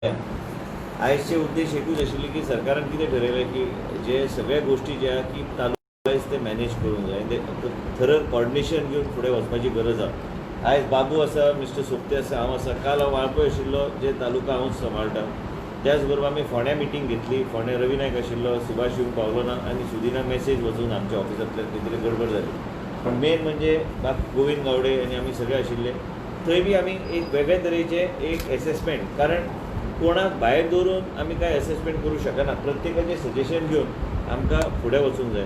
आयजचे उद्देश एकूच आशिल्ले की सरकारान कितें ठरयलें की जे सगळ्या गोष्टी ज्या की तालुका वायज ते मॅनेज करूंक जाय, ते थरर कॉर्डिनेशन घेवन फुडें वचपाची गरज आसा. आयज बाबू आसा, मिस्टर सोपते आसा, हांव आसा. काल हांव वाळपय आशिल्लो, जे तालुका हांवूच सांबाळटा. त्याच बरोबर आमी फोंड्या मिटींग घेतली. फोंड्या रवी नायक आशिल्लो, सुभाष येवंक पावलो ना आनी सुदिनाक मॅसेज वचून आमच्या ऑफिसांतल्यान खंय तरी गडबड जाली. पण मेन म्हणजे बाब गोविंद गावडे आनी आमी सगळे आशिल्ले. थंय बी आमी एक वेगळे तरेचे एक एसेसमेंट, कारण कोणाक भायर दवरून आमी कांय एसेसमेंट करूं शकना. प्रत्येकाचें सजेशन घेवन आमकां फुडें वचूंक जाय.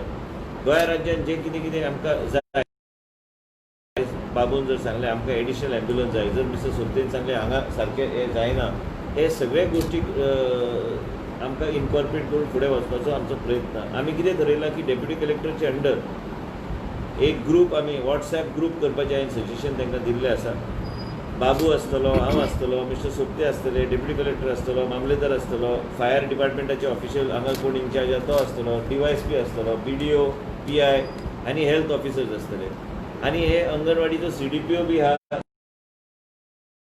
गोंया राज्यान जें कितें कितें आमकां जाय, बाबून जर सांगलें आमकां एडिशनल एम्ब्युलन्स जाय, जर मिस्टर सोपतेन सांगलें हांगा सारकें हें जायना, हे सगळे गोश्टी आमकां इनकॉर्पोरेट करून फुडें वचपाचो आमचो प्रयत्न. आमी कितें थरयलां की डेप्युटी कलेक्टरचे अंडर एक ग्रूप आमी वॉट्सएप ग्रूप करपाचें हांवें सजेशन तांकां दिल्लें आसा. बाबू आसतलो, हांव आसतलो, मिस्टर सोपते आसतले, डेप्युटी कलेक्टर आसतलो, मामलेदार आसतलो, फायर डिपार्टमेंटाचे ऑफिशियल हांगा कोण इन्चार्ज आसा तो आसतलो, DYSP आसतलो, BDO, PI आनी हेल्थ ऑफिसर्स आसतले. आनी हे अंगणवाडीचो CDPO बी आहा.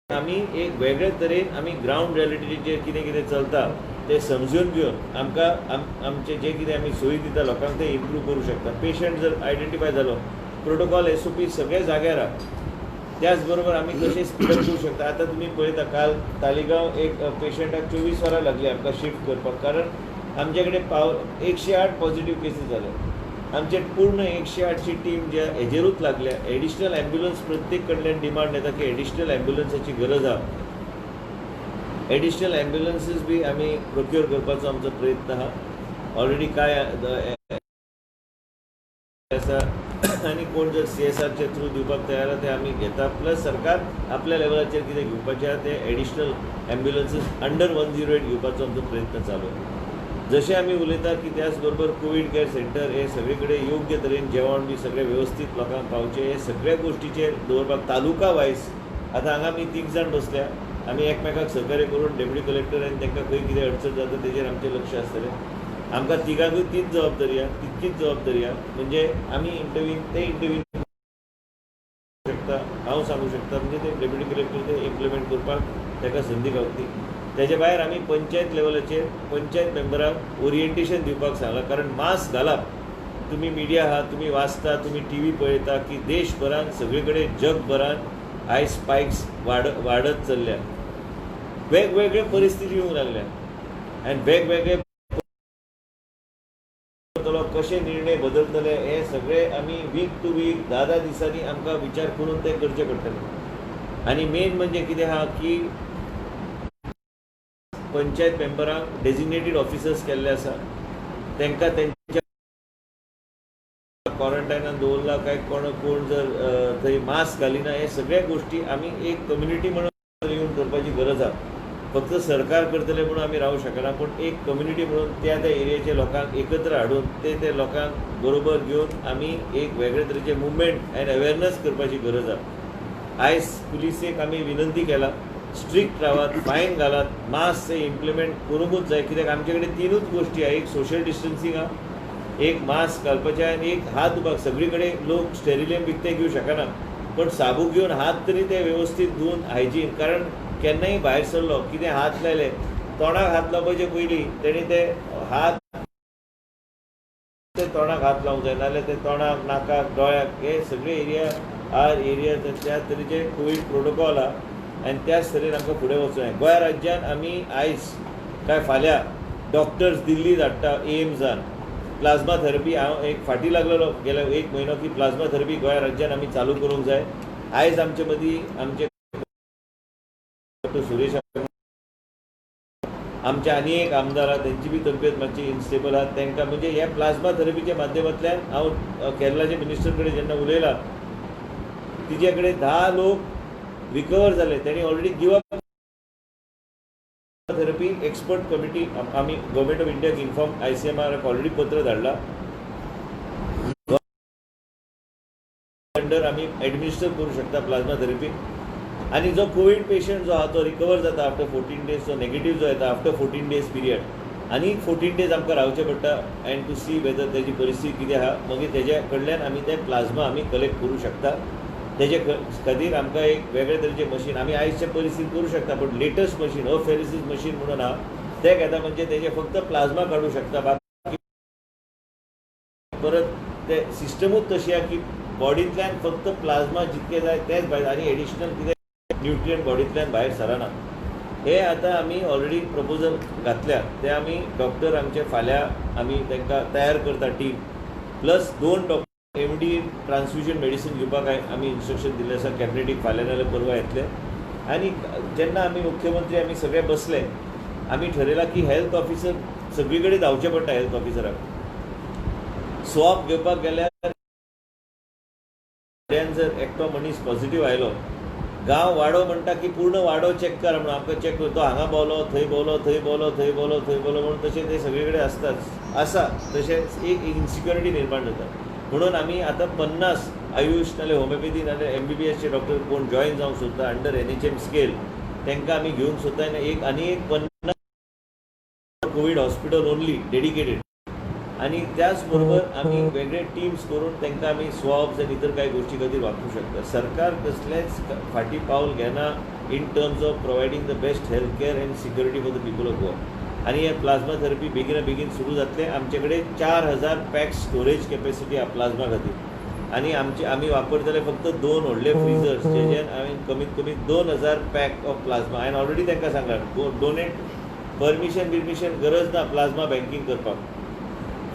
आमी एक वेगळे तरेन आमी ग्रावंड रियलिटीचेर कितें कितें चलता तें समजून घेवन आमकां आमचे जे कितें आमी सोयी दिता लोकांक ते इम्प्रूव करूं शकता. पेशंट जर आयडेंटिफाय जालो, प्रोटोकॉल SOP सगळे जाग्यार आहा. त्याच बरोबर आमी कशें स्पीडअप करूं शकता. आतां तुमी पळयता काल तालिगांव एक पेशंटाक 24 वरां लागली आमकां शिफ्ट करपाक, कारण आमचे कडेन 108 पॉझिटिव्ह केसीस जाले. आमचे पूर्ण 108ची टीम ज्या हेजेरूच लागल्या. एडिशनल ॲम्ब्युलन्स प्रत्येक कडल्यान डिमांड येता की एडिशनल ॲम्ब्युलन्साची गरज आहा. एडिशनल ॲम्ब्युलन्सीस बी आमी प्रोक्युअर करपाचो आमचो प्रयत्न आहा. ऑलरेडी काय आसा आनी कोण जर CSRचे थ्रू दिवपाक तयार आहा ते आमी घेता. प्लस सरकार आपल्या लेवलाचेर कितें घेवपाचें आहा ते एडिशनल ॲम्ब्युलन्सीस अंडर 108 घेवपाचो आमचो प्रयत्न चालू आहा. जशें आमी उलयता की त्याच बरोबर कोवीड केअर सेंटर हे सगळे कडेन योग्य तरेन जेवण बी सगळें वेवस्थीत लोकांक पावचें हे सगळ्या गोश्टीचेर दवरपाक तालुका वायज आतां हांगा आमी 3 जाण बसल्या. आमी एकमेकाक सहकार्य करून डेप्युटी कलेक्टर आनी तांकां खंय कितें अडचण जाता तेजेर आमचें लक्ष आसतलें. आमकां तिगांकूय तीच जबाबदारी आहा, तितकीच जबाबदारी आहा. म्हणजे आमी इंटरवीन, ते इंटरवीन शकता, हांव सांगू शकता, म्हणजे ते डेप्युटी कलेक्टर ते इम्प्लिमेंट करपाक ताका संदी गावतली. तेजे भायर आमी पंचायत लेवलाचेर पंचायत मेंबरांक ओरिएंटेशन दिवपाक सांगलां. कारण मास्क घालप, तुमी मिडिया आहा, तुमी वाचता, तुमी टीव्ही पळयता की देशभरान सगळे कडेन जगभरान आयज स्पायक्स वाडत चल्ल्या. वेगवेगळे परिस्थिती येवंक लागल्या आनी वेगवेगळे कशे निर्णय बदलतले हे सगळे आमी वीक टू वीक 10-10 दिसांनी आमकां विचार करून ते करचे पडटले. आनी मेन म्हणजे कितें आहा की पंचायत मेंबरांक डेजिग्नेटेड ऑफिसर्स केल्ले आसा. तांकां तेंच्या क्वॉरंटायनान दवरला काय कोण कोण जर थंय मास्क घालिना, हे सगळ्या गोश्टी आमी एक कम्युनिटी म्हणून येवन करपाची गरज आहा. फक्त सरकार करतले म्हणून आमी रावूं शकना, पूण एक कम्युनिटी म्हणून त्या त्या एरियाचे लोकांक एकत्र हाडून ते ते लोकांक बरोबर घेवन आमी एक वेगळे तरेचे मुवमेंट अँड अवेरनस करपाची गरज आहा. आयज पुलिसेक आमी विनंती केला, स्ट्रिक्ट रावात, फायन घालात, मास्क हे इम्प्लिमेंट करूंकूच जाय. कित्याक आमचे कडेन 3 गोश्टी आहा. एक सोशल डिस्टन्सींग आहा, एक मास्क घालपाचें आनी एक हात धुवपाक. सगळी कडेन लोक स्टेरिलियम विकते घेवं शकना, पण साबू घेवन हात तरी ते वेवस्थीत धुवन हायजीन. कारण केन्नाय भायर सरलो कितें हात लायले, तोंडाक हात लावपाचे पयलीं तेणी ते हात ते तोंडाक हात लावंक जाय, नाजाल्यार ते तोंडाक, नाकाक, दोळ्याक हे सगळे एरिया आर एरिया त्या तरेचे कोवीड प्रोटोकॉल आहा आनी त्याच तरेन आमकां फुडें वचूंक जाय. गोंया राज्यान आमी आयज काय फाल्यां डॉक्टर्स दिल्ली धाडटा एम्सान. प्लाझ्मा थेरपी हांव एक फाटीं लागलेलो गेल्या 1 म्हयनो की प्लाझ्मा थेरपी गोंया राज्यान आमी चालू करूंक जाय. आयज आमचे मदीं आमचे डॉक्टर सुरेश, आमचे आनी एक आमदार आहा, तेंची बी तब्येत मातशी इनस्टेबल आहा. तांकां म्हणजे ह्या प्लाझ्मा थेरपीच्या माध्यमांतल्यान हांव केरलाच्या मिनिस्टर कडेन जेन्ना उलयला, तिजे कडेन 10 लोक रिकवर जाले. तेणी already give up therapy expert committee आमी गव्हर्मेंट ऑफ इंडियाक इन्फॉर्म ICMR already पत्र धाडला. अंडर आमी एडमिनिस्टर करूं शकता प्लाझ्मा थेरपी. आनी जो कोवीड पेशंट जो आहा तो रिकवर जाता आफ्टर 14 डेज, जो नेगेटीव जो येता आफ्टर 14 डेज पिरियड, आनी 14 डेज आमकां रावचें पडटा एंड टू सी वेदर तेजी परिस्थिती कितें आहा. मागीर तेज्या कडल्यान आमी ते प्लाझ्मा आमी कलेक्ट करूं शकता. तेजे खातीर आमकां एक वेगळे तरेचें मशीन आमी आयजचे परिस्थितीन करूं शकता, पूण लेटस्ट मशीन अफेरिसीस मशीन म्हणून आहा तें घेता, म्हणजे तेजे फक्त प्लाझ्मा काडूं शकता, बाकी परत ते सिस्टमूच तशी आहा की बॉडींतल्यान फक्त प्लाझ्मा जितके जाय तेच भायर आनी एडिशनल कितें न्युट्रियंट बॉडींतल्यान भायर सरना. हे आतां आमी ऑलरेडी प्रपोजल घातल्या, ते आमी डॉक्टर आमचे फाल्यां आमी तांकां तयार करता team, plus 2 doctor MD transfusion medicine घेवपाक आमी इन्स्ट्रक्शन दिल्लें आसा कॅबिनेटीक, फाल्यां नाल्यार परवां येतले. आनी जेन्ना आमी मुख्यमंत्री आमी सगळे बसले, आमी ठरयलां की हेल्थ ऑफिसर सगळी कडेन धांवचें पडटा. हेल्थ ऑफिसराक स्वॉब घेवपाक गेल्यार जर एकटो मनीस पॉझिटिव्ह आयलो, गांव वाडो म्हणटा की पूर्ण वाडो चॅक कर म्हणून आमकां चॅक कर, तो हांगा भोंवलो, थंय भोंवलो, थंय भोंवलो, थंय भोंवलो, थंय भोंवलो म्हणून तशें ते सगळे कडेन आसताच आसा, तशेंच एक इन्सिक्युरिटी निर्माण जाता. म्हणून आमी आतां 50 आयुश नाल्यार होमिओपॅथी नाल्यार MBBSचे डॉक्टर कोण जॉयन जावंक सोदता अंडर NHM scale तांकां आमी घेवंक सोदता. आनी एक आनी एक 50 कोवीड हॉस्पिटल ओनली डेडिकेटेड, आनी त्याच बरोबर आमी वेगळे टिम्स करून तांकां आमी स्वॉब्स आनी इतर कांय गोश्टी खातीर वापरूं शकता. सरकार कसलेंच फाटीं पावल घेना in terms of providing the best health care and security for the people of Goa. आनी हे प्लाझ्मा थेरपी बेगीना बेगीन सुरू जातले. आमचे कडेन 4000 पॅक्स स्टोरेज कॅपेसिटी आहा प्लाझ्मा खातीर, आनी आमचे आमी वापरतले फक्त 2 व्हडले फ्रिजर्स जेजेन हांवें कमीत कमी 2000 पॅक ऑफ प्लाझ्मा. हांवें ऑलरेडी तांकां सांगलां डोनेट परमिशन बिर्मिशन गरज ना प्लाझ्मा बँकींग करपाक,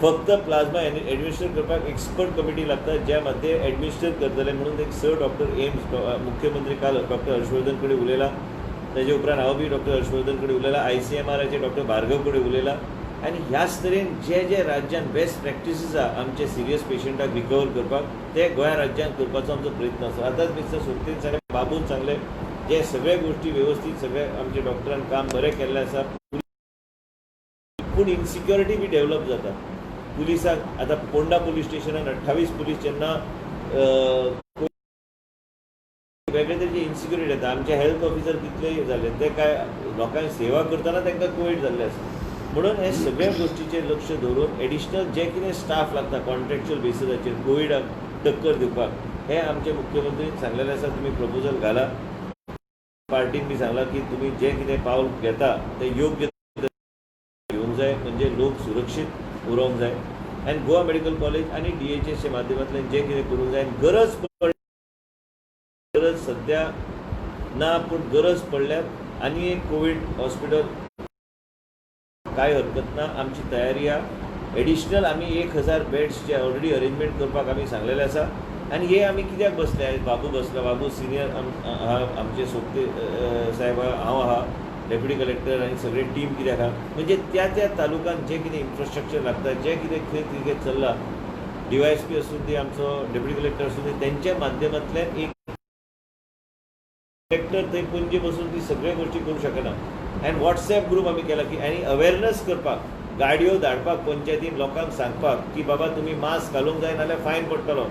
फक्त प्लाझ्मा एडमिनिस्टर करपाक एक्सपर्ट कमिटी लागता ज्या मध्ये एडमिनिस्टर करतले. म्हणून एक 6 डॉक्टर एम्स मुख्यमंत्री काल डॉक्टर हर्षवर्धन कडेन उलयला, तेजे उपरांत हांव बी डॉक्टर हर्षवर्धन कडेन उलयला, ICMRचे डॉक्टर भार्गव कडेन उलयला. आनी ह्याच तरेन जे जे राज्यान बेस्ट प्रॅक्टिसीस आहा आमचे सिरियस पेशंटाक रिकवर करपाक ते गोंया राज्यान करपाचो आमचो प्रयत्न आसा. आतांच मिस्टर सोबतीन सांगलें, बाबून सांगलें, जे सगळे गोश्टी वेवस्थीत सगळे आमचे डॉक्टरान काम बरें केल्लें आसा, पूण इन्सिक्युरिटी बी डेवलप जाता. पुलिसांक आतां पोंडा पुलीस स्टेशनान 28 पुलीस जेन्ना वेगळे तरेची इन्सिक्युरिटी येता. आमचे हेल्थ ऑफिसर कितले जाले ते काय लोकांक सेवा करतना तांकां कोवीड जाल्ले आसा. म्हणून हे सगळ्या गोश्टीचेर लक्ष दवरून एडिशनल जे कितें स्टाफ लागता कॉन्ट्रॅक्च्युअल बेसिसाचेर कोविडाक टक्कर दिवपाक हे आमचे मुख्यमंत्रीन सांगलेलें आसा. तुमी प्रपोजल घाला, पार्टीन बी सांगलां की तुमी जें कितें पावल घेता तें योग्य घेवंक जाय, म्हणजे लोक सुरक्षीत उरोंक जाय. आनी गोवा मेडिकल कॉलेज आनी DHSच्या माध्यमांतल्यान जें कितें करूंक जाय, गरज गरज सद्या ना पूण गरज पडल्यार आनी एक कोवीड हॉस्पिटल कांय हरकत ना, आमची तयारी आहा. एडिशनल आमी 1000 बेड्सचे ऑलरेडी अरेंजमेंट करपाक आमी सांगलेलें आसा. आनी हे आमी कित्याक बसले आयज, बाबू बसला, बाबू सिनियर आहा आमचे सोबते साहेब आहा, हांव आहा, डेप्युटी कलेक्टर आनी सगळे टीम कित्याक आहा, म्हणजे त्या त्या तालुक्यान जें कितें इन्फ्रास्ट्रक्चर लागता, जें कितें खंय कितें चल्लां, DYSP आसूं दी, आमचो डेप्युटी कलेक्टर आसूं दी, तेंच्या माध्यमांतल्यान एक कलेक्टर थंय पणजे बसून ती सगळ्यो गोश्टी करूं शकना. आनी वॉट्सएप ग्रूप आमी केला की आनी अवेरनस करपाक, गाडयो धाडपाक पंचायतीन लोकांक सांगपाक की बाबा तुमी मास्क घालूंक जाय नाल्यार फायन पडटलो.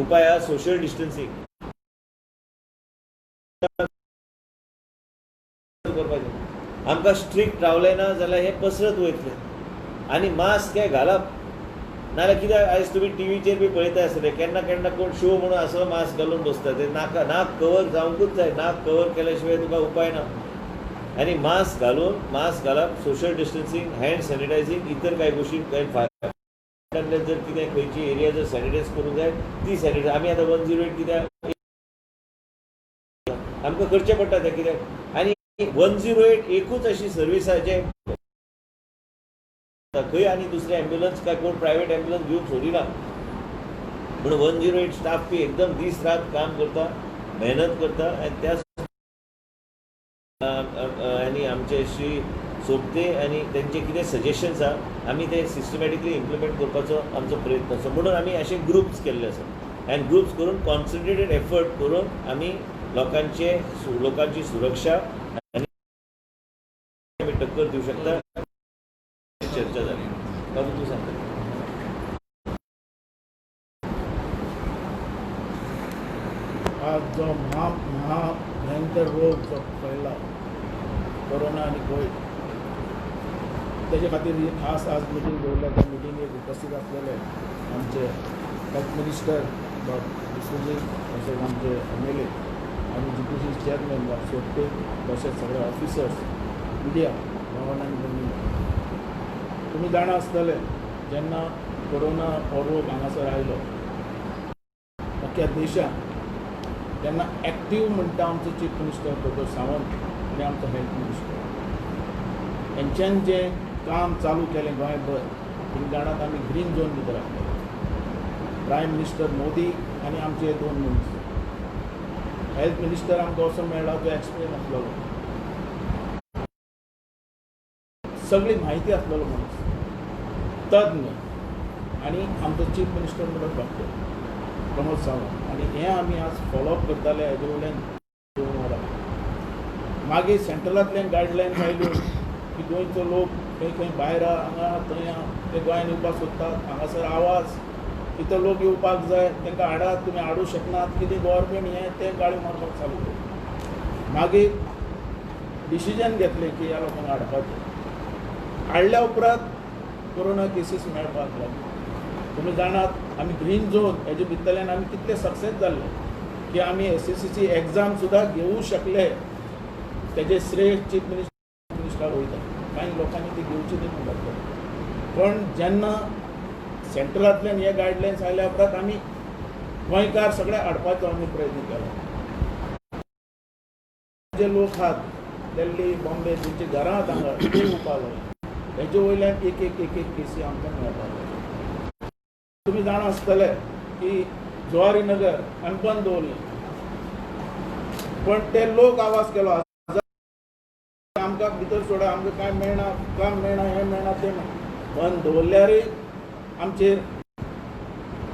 उपाय आहा सोशल डिस्टन्सींग करपाचें. आमकां स्ट्रिक्ट रावलें ना जाल्यार हें पसरत वयतलें. आनी मास्क हें घालप नाल्यार कित्याक आयज तुमी टिवीचेर बी पळयता आसतले केन्ना केन्ना कोण शो म्हणून असो मास्क घालून बसता, ते नाका नाक कवर जावंकूच जाय, नाक कवर केल्या शिवाय तुका उपाय ना. आनी मास्क घालून, मास्क घालप, सोशल डिस्टन्सींग, हँड सॅनिटायझींग, इतर कांय गोश्टी जर कितें खंयची एरिया जर सॅनिटायज करूंक जाय ती सॅनिटायज आमी आतां 108 कित्याक आमकां करचें पडटा तें कित्याक. आनी 108 एकूच अशी सर्वीस आहा जे खंय आनी दुसरे एम्ब्युलन्स काय कोण प्रायवेट एम्ब्युलन्स घेवंक सोदिना, म्हणून 108 स्टाफ बी एकदम दीस रात काम करता, मेहनत करता. आनी त्याच आनी आमचे श्री सोबते आनी तेंचे कितें सजेशन्स आहा आमी ते सिस्टमॅटिकली इम्प्लिमेंट करपाचो आमचो प्रयत्न आसा. म्हणून आमी अशे ग्रुप्स केल्ले आसा आनी ग्रुप्स करून कॉन्सन्ट्रेटेड एफर्ट करून आमी लोकांचे लोकांची सुरक्षा आनी आमी टक्कर दिवं शकता. चर्चा जाली. बाबू तूं सांगता. आज जो महा महा भयंकर रोग जो फैला कोरोना आनी कोवीड तेजे खातीर ही खास आज मिटींग दवरल्या. त्या मिटिंगेक उपस्थित आसलेले आमचे हेल्थ मिनिस्टर बाब विश्वजीत, तशेंच आमचे एम.एल.ए. आनी जीपीसी चेअरमॅन बाब सोपटे, तशेंच सगळे ऑफिसर्स, मिडिया भावान आनी भयणींनो, तुमी जाणा आसतले जेन्ना कोरोना हो रोग हांगासर आयलो अख्ख्या देशांत तेन्ना एक्टीव म्हणटा आमचो चीफ मिनिस्टर डॉक्टर सावंत आनी आमचो हेल्थ मिनिस्टर हेंच्यान जें काम चालू केलें गोंयभर, तुमी जाणात आमी ग्रीन झोन भितर आसले. प्रायम मिनिस्टर मोदी आनी आमचे हे दोन मनीस, हेल्थ मिनिस्टर आमकां असो मेळ्ळा जो एक्सपिरियन्स आसलेलो, सगळी म्हायती आसलेलो मनीस, तज्ञ, आनी आमचो चीफ मिनिस्टर म्हणटा डॉक्टर प्रमोद सावंत. आनी हें आमी आज फॉलोअप करताले. हेजे वयल्यान 2 वरां मागीर सेंट्रलांतल्यान गायडलायन्स आयल्यो की गोंयचो लोक खंय खंय भायर आहा, हांगा थंय आहा, ते गोंयान येवपाक सोदतात, हांगासर आवाज इतलो लोक येवपाक जाय, तांकां हाडात, तुमी हाडूंक शकनात, कितें गव्हर्मेंट हें तें गाळी मारपाक चालू केलें. मागीर डिसिजन घेतलें की ह्या लोकांक हाडपाचें. हाडल्या उपरांत कोरोना केसीस मेळपाक लागले. तुमी जाणात आमी ग्रीन झोन हेजे भितरल्यान आमी कितले सक्सेस जाल्ले की आमी एस.एस.सीची एग्जाम सुद्दां घेवूं शकले. तेजे श्रेय चीफ मिनिस्टराक वयता. कांय लोकांनी ती घेवची न्ही म्हणटात, पण जेन्ना सेंट्रलांतल्यान हे गायडलायन्स आयल्या उपरांत आमी गोंयकार सगळे हाडपाचो आमी प्रयत्न केलो. जे लोक आहात दिल्ली, बॉम्बे, जेंची घरां आहात हांगा, ते येवपाक लागले. हेजे वयल्यान एक एक एक एक केसी आमकां मेळपाक लागल्यो. तुमी जाणा आसतले की जुवारी नगर आमी बंद दवरलें, पण ते लोक आवाज केलो, आमकां भितर सोडा, आमकां कांय मेळना, काम मेळना, हें मेळना, तें मेळना. बंद दवरल्यारय आमचेर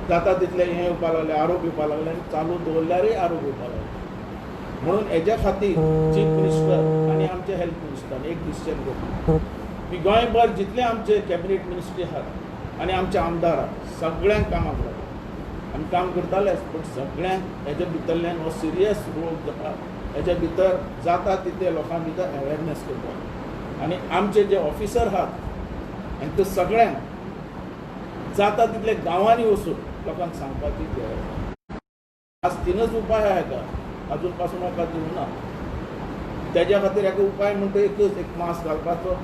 जाता तितले हें येवपाक लागले, आरोप येवपाक लागले आनी चालू दवरल्यारय आरोप येवपाक लागले. म्हणून हेज्या खातीर चीफ मिनिस्टर आनी आमचे हेल्थ मिनिस्टरान एक डिसिजन घेतलें की गोंयभर जितले आमचे कॅबिनेट मिनिस्ट्री आहात आनी आमचे आमदार आहात, सगळ्यांक कामाक लागले. आमी काम करतालेच, पूण सगळ्यांक हेज्या भितरल्यान हो सिरियस रोग जाता, हेज्या भितर जाता तितले लोकां भितर अवेरनेस करपाक आनी आमचे जे ऑफिसर आहात हांकां सगळ्यांक जाता तितले गांवांनी वचून लोकांक सांगपाची गरज आसा. आज तिनच उपाय आहा हेका, अजून पासून वखद दिवना. तेज्या खातीर हेका उपाय म्हणटा एकच, एक मास्क घालपाचो,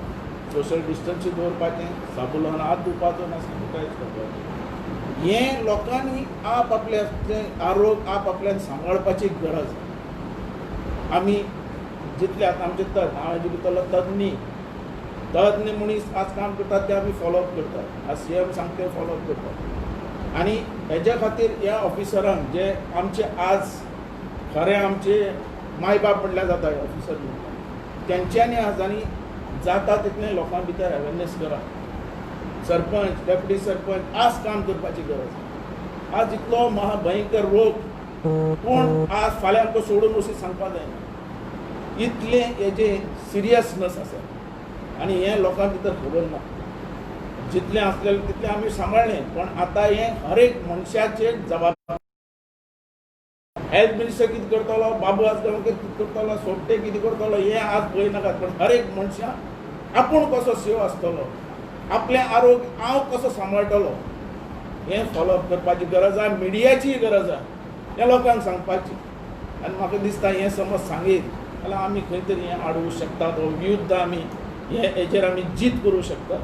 सोशल डिस्टन्सींग दवरपाचें, साबून लावन हात धुवपाचो ना सॅनिटायज करपाचें. हें लोकांनी आप आपल्याचें आरोग्य आप आपल्यान सांबाळपाची गरज आसा. आमी जितले आतां आमचे तज्ञ, हांव हेजे भितरलो तज्ञ, तज्ञ मनीस आज काम करतात ते आमी फॉलोअप करतात. आज सी.एम सांगता ते फॉलोअप करतात आनी हेज्या खातीर ह्या ऑफिसरांक जे आमचे आज खरें आमचे माय बाप म्हणल्यार जाता ऑफिसर म्हणटा, तेंच्यांनी आज आनी जाता तितलें लोकां भितर अवेरनेस करा. सरपंच, डेप्युटी सरपंच आज काम करपाची गरज आसा. आज इतलो महाभयंकर रोग, पूण आज फाल्यां आमकां सोडून वचून सांगपाक जायना, इतलें हेजें सिरियसनस आसा आनी हें लोकां भितर खबर ना. जितलें आसलेलें तितलें आमी सांबाळ्ळें, पण आतां हें हर एक मनशाचेर जबाबदार. हेल्थ मिनिस्टर कितें करतलो, बाबू आजगांवकर कितें करतलो, सोपटे कितें करतलो हें आज पळयनाकात, पण हर एक मनशान आपूण कसो सेव आसतलो, आपलें आरोग्य हांव कसो सांबाळटलो हें फॉलोअप करपाची गरज आसा. मिडियाचीय गरज आसा हें लोकांक सांगपाची. आनी म्हाका दिसता हें समज सांगीत जाल्यार आमी खंय तरी हें आडवूं शकतात, हो युद्ध आमी हे हेजेर आमी जीत करूं शकतात.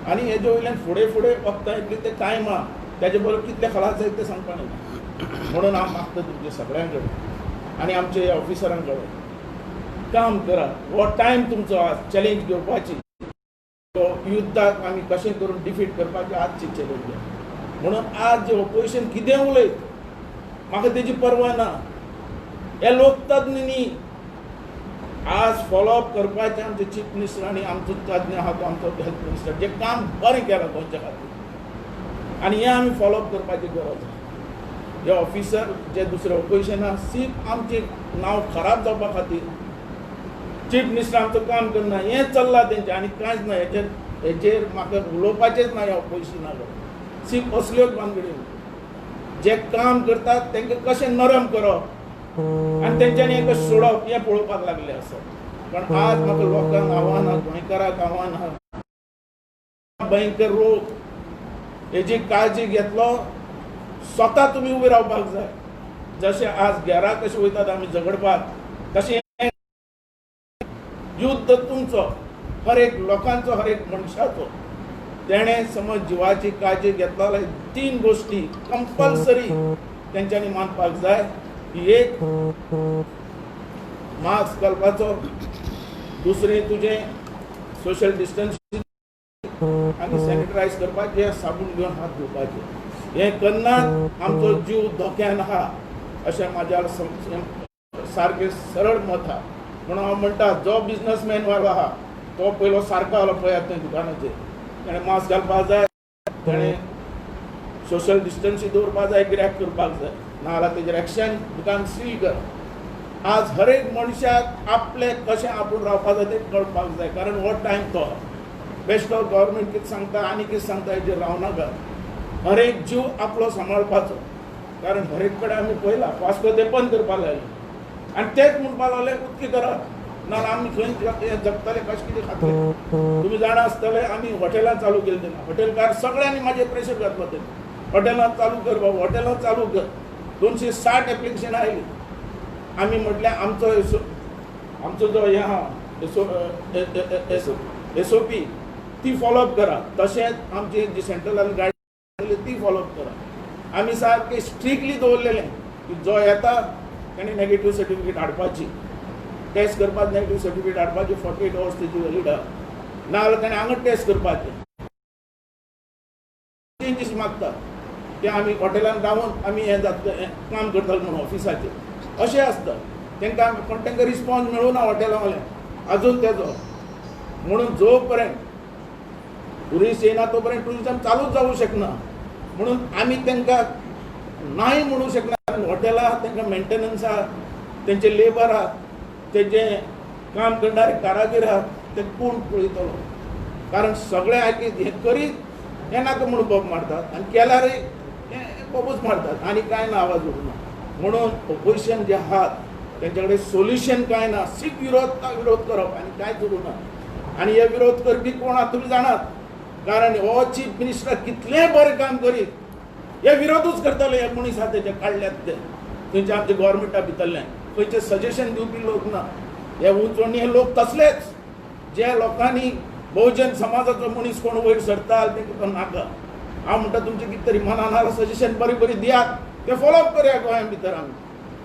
आनी हेजे वयल्यान फुडें फुडें वखदां येतलीं, तें टायम आहा, तेजे बरोबर कितले खलास जायत तें सांगपाक येना. म्हणून हांव मागता तुमचे सगळ्यां कडेन आनी आमचे ऑफिसरां कडेन, काम करा. हो टायम तुमचो आज चॅलेंज घेवपाची, तो युद्धाक आमी कशें करून डिफीट करपाची आजची चॅलेंज. म्हणून आज जे ओपोजिशन कितें उलयत म्हाका तेजी पर्वा ना. हे लोक तज्ञ न्ही. आज फॉलोअप करपाचें आमचे चीफ मिनिस्टर आनी आमचो तज्ञ आहा तो आमचो हेल्थ मिनिस्टर, जे काम बरें केलां गोंयच्या खातीर, आनी हें आमी फॉलोअप करपाची गरज आसा. हे ऑफिसर जे दुसरे ओपोजिशन आहा, सिर्फ आमचें नांव खराब जावपा खातीर, चीफ मिनिस्टर आमचो काम करना हें चल्लां तेंचें आनी कांयच ना. हेजेर म्हाका उलोवपाचेंच ना. ह्या ओपोजिशना कडेन सिर्फ असल्योच भानगडी, जे काम करतात तांकां कशें नरम करप आनी तेंच्यांनी हें कशें सोडप हें पळोवपाक लागले आसत. पण आज म्हाका लोकांक आव्हान आहा, गोंयकाराक आव्हान आहा, भयंकर रोग, हेजी काळजी घेतलो स्वता तुमी उबे रावपाक जाय. जशें आज घरा कशें वयतात आमी झगडपाक, तशें युद्ध तुमचो, हर एक लोकांचो, हर एक मनशाचो. तेणें समज जिवाची काळजी घेतला जाल्यार 3 गोश्टी कंपल्सरी तेंच्यांनी मानपाक जाय. की एक मास्क घालपाचो, दुसरें तुजें सोशल डिस्टन्स आनी सॅनिटायज करपाचें, साबून घेवन हात धुवपाचे. हें करना आमचो जीव धोक्यान आहा अशें म्हाज्या सारकें सरळ मत आहा. म्हणून हांव म्हणटा जो बिजनसमॅन वालो आहा तो पयलो सारको आलो पळयात थंय दुकानाचेर, तेणें मास्क घालपाक जाय, तेणें सोशल डिस्टन्सी दवरपाक जाय, गिऱ्याक करपाक जाय, नाजाल्यार तेजेर एक्शन, दुकान सील कर. आज हर एक मनशाक आपलें कशें आपूण रावपाक जाय तें कळपाक जाय, कारण हो टायम तो बेश्टो गव्हर्मेंट कितें सांगता आनी कितें सांगता हेजेर रावनाका. हर एक जीव आपलो सांबाळपाचो, कारण हर एक कडेन आमी पळयला वास्को ते बंद करपाक लायले आनी तेच म्हणपाक लागले उदकी करात, नाजाल्यार आमी खंय जगतले, कशें कितें खातले. तुमी जाणा आसतले आमी हॉटेलां चालू केली तेन्ना हॉटेलकार सगळ्यांनी म्हाजेर प्रेशर घातलो, तेन्ना हॉटेलां चालू कर बाबू, हॉटेलां चालू कर. 260 एप्लिकेशनां आयली. आमी म्हटल्यार आमचो आमचो जो हें आहा SOP ती फॉलोअप करा, तशेंच आमची जी सेंट्रलान गायड ती फॉलोअप करा. आमी सारकें स्ट्रिक्टली दवरलेलें की जो येता ताणें नेगेटीव सर्टिफिकेट हाडपाची, टेस्ट करपाक नेगेटीव सर्टिफिकेट हाडपाची, 48 अवर्स तेजी व्हॅलिड आहा, नाजाल्यार ताणें हांगा टेस्ट करपाचें. चेंजीस मागता ते आमी हॉटेलान रावन आमी हें जातलें काम करतले म्हणून ऑफिसाचेर अशें आसता. तांकां पण तांकां रिस्पॉन्स मेळूं ना हॉटेला वाल्यांक अजून तेजो. म्हणून जो पर्यंत टुरिस्ट येना तो पर्यंत टुरिजम चालूच जावूं शकना, म्हणून आमी तांकां नाय म्हणूं शकना. कारण हॉटेलां आहा, तांकां मेंटेनन्स आहा, तेंचे लेबर आहा, तेंचे काम करणारे कारागीर आहा, ते कोण पळयतलो? कारण सगळे आयकी हें करीत हें नाका म्हणून बोब मारतात आनी केल्यारय हें बोबूच मारतात आनी कांय ना, आवाज उरना. म्हणून ओपोजिशन जे आहात तेंच्या कडेन सोल्युशन कांय ना, सिर्फ विरोध करप आनी कांयच उरूं ना. आनी हे विरोध करपी कोण आहा तुमी जाणात, कारण हो चीफ मिनिस्टर कितलेंय बरें काम करीत हे विरोधूच करतले. हे मनीस आहा तेजे काडल्यात ते थंयचे आमच्या गव्हर्मेंटा भितरल्यान खंयचे सजेशन दिवपी लोक ना. हे उंचवणी हे लोक तसलेच जे लोकांनी बहुजन समाजाचो मनीस कोण वयर सरता तेंकां नाका. हांव म्हणटा तुमचें कितें तरी मनान आहा सजेशन बरें बरें दियात, ते फॉलोअप करया गोंया भितर आमी.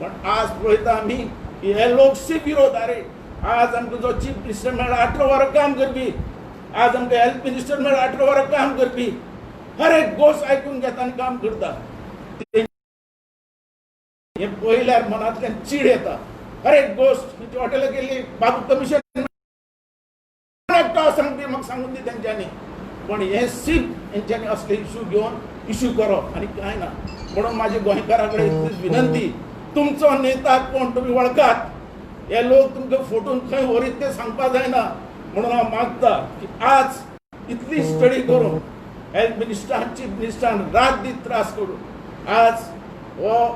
पण आज पळयता आमी की हे लोक सिर्फ विरोध. अरे आज आमकां जो चीफ मिनिस्टर मेळ्ळा 18 वरां काम करपी, आज आमकां हेल्थ मिनिस्टर मेळ्ळा 18 वरां काम करपी, हर एक गोश्ट आयकून घेता आनी काम करता. हें पळयल्यार मनांतल्यान चीड येता. हर एक गोश्ट खंयच्या हॉटेलाक गेली बाबू कमिशन एकटो सांगपी म्हाका सांगून दी तेंच्यांनी. पण हें सिर्फ हेंच्यांनी असले इशू घेवन इशू करप आनी कांय ना. म्हणून म्हाजी गोंयकारां कडेन इतलीच विनंती, तुमचो नेता कोण तुमी वळखात, हे लोक तुमकां फोटून खंय व्हरीत तें सांगपाक जायना. म्हणून हांव मागता की आज इतली स्टडी करून हेल्थ मिनिस्टरान चीफ मिनिस्टरान रात दीस त्रास करून आज हो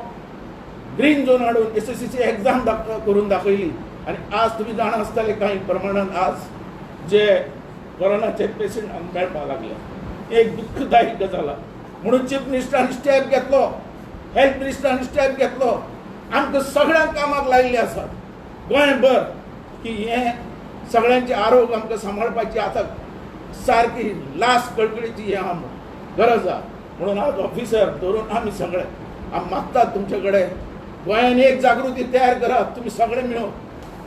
ग्रीन झोन हाडून SSC exam करून दाखयली. आनी आज तुमी जाणा आसतले कांय प्रमाणान आज जे कोरोनाचे पेशंट आमकां मेळपाक लागले, एक दुःखदायी गजाल. म्हणून चीफ मिनिस्टरान स्टेप घेतलो, हेल्थ मिनिस्टरान स्टेप घेतलो, आमकां सगळ्यांक कामाक लायिल्ले आसात गोंयभर की हें सगळ्यांचें आरोग्य आमकां सांबाळपाची आतां सारकी लास्ट कळकळीची हें आहा गरज आहा. म्हणून आज ऑफिसर धरून आमी सगळे आमी मागतात तुमचे कडेन गोंयान एक जागृती तयार करात तुमी सगळे मेळून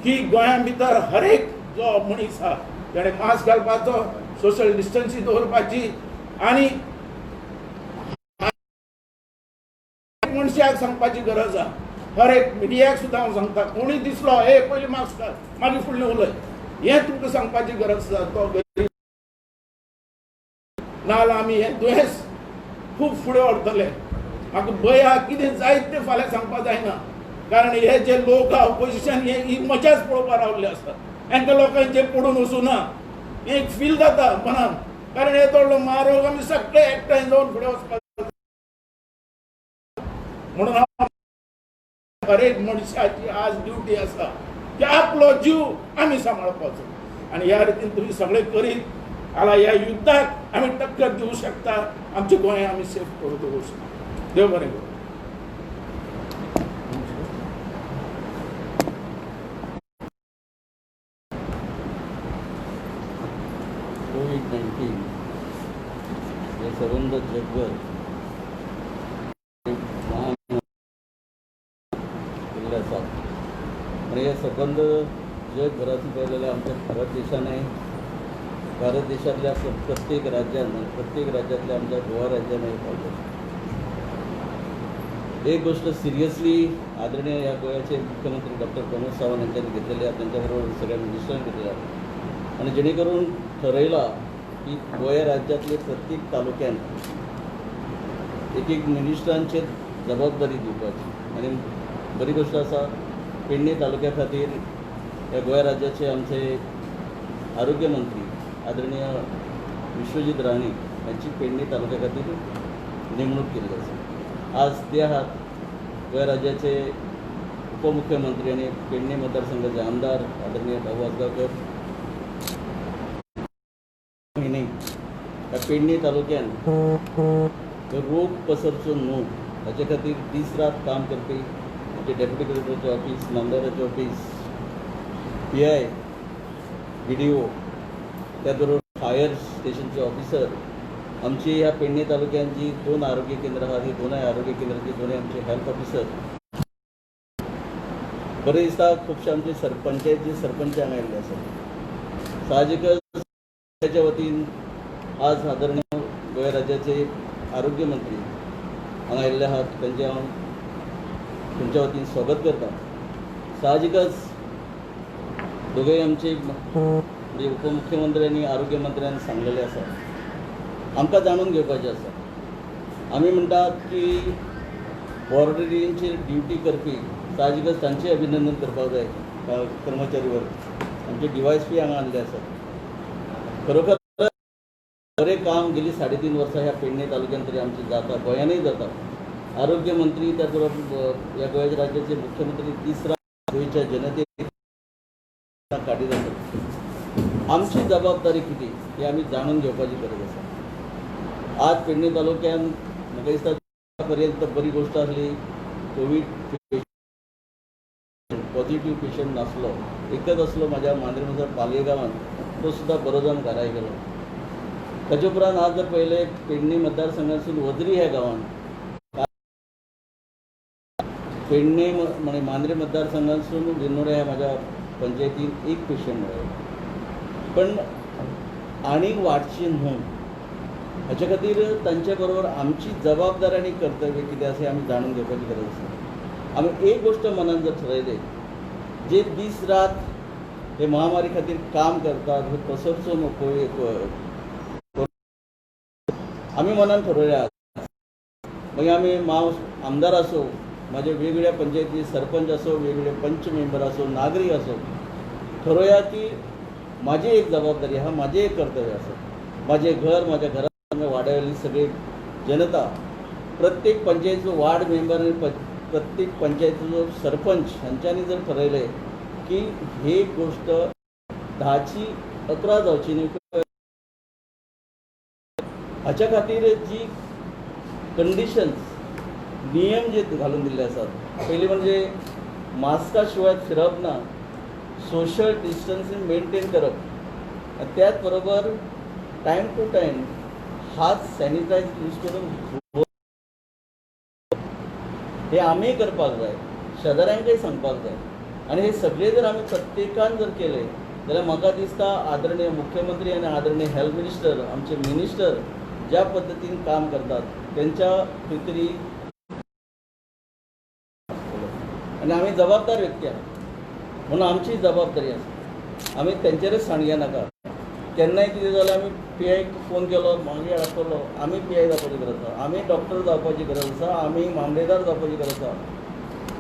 की गोंया भितर हर एक जो मनीस आहा तेणें मास्क घालपाचो, सोशल डिस्टन्सींग दवरपाची आनी मनशाक सांगपाची गरज आहा. हर एक मिडियाक सुद्दां हांव सांगता, कोणूय दिसलो हे पयलीं मास्क घाल मागीर फुडलें उलय, हें तुमकां सांगपाची गरज आसा. तो गरीब नाजाल्यार आमी हें दुयेंस खूब फुडें व्हरतले. म्हाका भंय आहा कितें जायत तें फाल्यां सांगपाक जायना, कारण हे जे लोक आहा ओपोजिशन हे ही मजाच पळोवपाक रावल्ले आसा. हेंकां लोकांचेर पडून वचूं ना, हें एक फील जाता मनान, कारण हे थोडो म्हारोग आमी सगळे एकठांय जावन फुडें वचपाक. म्हणून हांव हर एक मनशाची आज ड्युटी आसा की आपलो जीव आमी सांबाळपाचो आनी ह्या रितीन तुमी सगळे करीत जाल्यार ह्या युद्धाक आमी टक्कर दिवं शकता, आमचें गोंय आमी सेफ करूं दवरूं शकता. देव बरें करूं. कोविड-19 हे सबंद जगभर एक महान केल्लें आसा आनी हे सबंद जगभरातून पळयलें आमच्या भारत देशानय, भारत देशांतल्या प्रत्येक राज्यान, प्रत्येक राज्यांतल्या आमच्या गोवा राज्यानय पावले. एक गोष्ट सिरियसली आदरणीय ह्या गोव्याचे मुख्यमंत्री डॉक्टर प्रमोद सावंत यांच्यानी घेतलेली आहे, त्यांच्याबरोबर सगळ्या मिनिस्टरांनी घेतलेले आहे आणि जेणेकरून ठरयला की गोंय राज्यांतले प्रत्येक तालुक्यान एक एक मिनिस्टरांचेर जबाबदारी दिवपाची. आनी बरी गोश्ट आसा, पेडणे तालुक्या खातीर ह्या गोंय राज्याचे आमचे आरोग्य मंत्री आदरणीय विश्वजीत राणे यांची पेडणे तालुक्या खातीर नेमणूक केल्ली आसा. आज ते आहात गोंय राज्याचे उपमुख्यमंत्री आनी पेडणे मतदारसंघाचे आमदार आदरणीय भाऊ आजगांवकर. म्हयने ह्या पेडणे तालुक्यान रोग पसरचो न्हू हाचे खातीर दीस रात काम करपी आमचे डेप्युटी कलेक्टराचें ऑफीस, नामदाराचें ऑफीस, PI, BDO, त्याच बरोबर फायर स्टेशनचे ऑफिसर, आमची ह्या पेडणे तालुक्यान जी 2 आरोग्य केंद्रां आहात, ही दोनय आरोग्य केंद्रांची दोनय आमचे हेल्थ ऑफिसर. बरें दिसता खुबशे आमचे पंचायतीचे सरपंच हांगा आयिल्ले आसात. साहजिकच त्याच्या वतीन आज आदरणीय गोंय राज्याचे आरोग्य मंत्री हांगा आयिल्ले आहात, तांचें हांव तुमच्या वतीन स्वागत करता. साहजिकच दोगूय आमचे म्हणजे उपमुख्यमंत्री आनी आरोग्य मंत्र्यान सांगलेलें आसा, आमकां जाणून घेवपाचें आसा. आमी म्हणटात की बॉर्डरींचेर ड्युटी करपी, साहजिकच तांचें अभिनंदन करपाक जाय कर्मचारी वर्ग. आमचे DYSP हांगा आयिल्ले आसात. खरोखर बरें काम गेली 3.5 वर्सां ह्या पेडणे तालुक्यांत तरी आमचें जाता, गोंयांनूय जाता. आरोग्य मंत्री त्याच बरोबर ह्या गोंय राज्याचे मुख्यमंत्री दीस रात गोंयच्या जनतेक काडीत आसात. आमची जबाबदारी कितें ही आमी जाणून घेवपाची गरज आसा. आज पेडणे तालुक्यान म्हाका दिसता पर्यंत बरी गोश्ट आसली, कोवीड पॉझिटिव्ह पेशंट नासलो, एकच आसलो म्हाज्या मांद्रे म्हणसर पालये गांवांत, तो सुद्दां बरो जावन घराय गेलो. ताचे उपरांत आज जर पळयलें पेडणे मतदारसंघातसून वजरी ह्या गांवांत, पेडणे म्हणजे मांद्रे मतदारसंघातसून विर्नोड्या ह्या म्हाज्या पंचायतीन एक पेशंट मेळ्ळो. पण आनीक वाडची न्हू हाचे खातीर तांचे बरोबर आमची जबाबदारी आनी कर्तव्य कितें आसा हें आमी जाणून घेवपाची गरज आसा. आमी एक गोश्ट मनान जर ठरयलें, जे दीस रात हे महामारी खातीर काम करतात, हे पसरचो न्हू आमी मनान ठरयल्या. मागीर आमी माव आमदार आसूं, म्हाजे वेगवेगळ्या पंचायती सरपंच आसूं, वेगवेगळे पंच मेंबर आसूं, नागरीक आसूं, ठरोवया की म्हाजी एक जबाबदारी आहा, म्हाजें एक कर्तव्य आसा. म्हाजें घर, म्हाज्या घरांत वाड्यावयली सगळी जनता, प्रत्येक पंचायतीचो वार्ड मेंबर आनी प्रत्येक पंचायतीचो सरपंच हांच्यांनी जर ठरयलें की ही गोश्ट 10ची 11 जावची न्हू, हाच्या खातीर जी कंडिशन्स नियम जे घालून दिल्ले आसात, पयलीं म्हणजे मास्का शिवाय फिरप ना, सोशल डिस्टन्सींग मेनटेन करप, आनी त्याच बरोबर टायम टू टायम हात सॅनिटायज यूज करून धुवप, हे आमी करपाक जाय, शेजाऱ्यांकय सांगपाक जाय. आनी हे सगळे जर आमी प्रत्येकान जर केले जाल्यार म्हाका दिसता आदरणीय मुख्यमंत्री आनी आदरणीय हेल्थ मिनिस्टर, आमचे मिनिस्टर ज्या पद्दतीन काम करतात तेंच्या खंय तरी आनी आमी जबाबदार व्यक्ती आहात म्हणून आमची जबाबदारी आसा, आमी तेंचेरच सांडया नाका. केन्नाय कितें जालें आमी PI phone केलो, मागीर दाखयलो, आमी PI जावपाची गरज आसा, आमी डॉक्टर जावपाची गरज आसा, आमी मामलेदार जावपाची गरज आसा.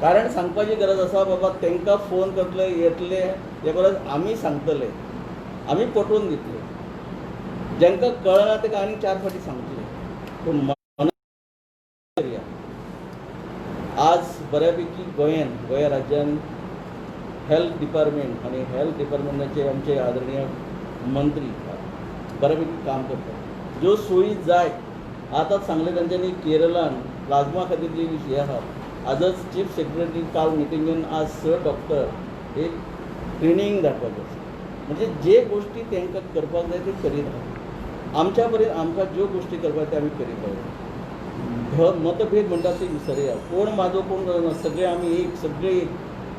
कारण सांगपाची गरज आसा बाबा तांकां फोन करतले येतले ते परस आमी सांगतले, आमी पटोवन दितले, जांकां कळना ताका आनी 4 फावटी सांगतले. पूण मनान करया. आज बऱ्यापैकी गोंयान, गोंय राज्यान हेल्थ डिपार्टमेंट आनी हेल्थ डिपार्टमेंटाचे आमचे आदरणीय मंत्री बऱ्यापैकी काम करतात. ज्यो सोयी जाय आतांच सांगलें तांच्यांनी, केरळान प्लाझ्मा खातीर जी हें आहा, आजच चीफ सेक्रेटरी काल मिटींगेन आज 6 डॉक्टर एक ट्रेनींग धाडपाचें आसा. म्हणजे जे गोश्टी तांकां करपाक जाय ते करीत आहा. आमच्या पर्यंत आमकां ज्यो गोश्टी करपाक ते आमी करीत आहात. मतभेद म्हणटा ते विसरया, कोण म्हाजो कोण, सगळे आमी एक, सगळे एक.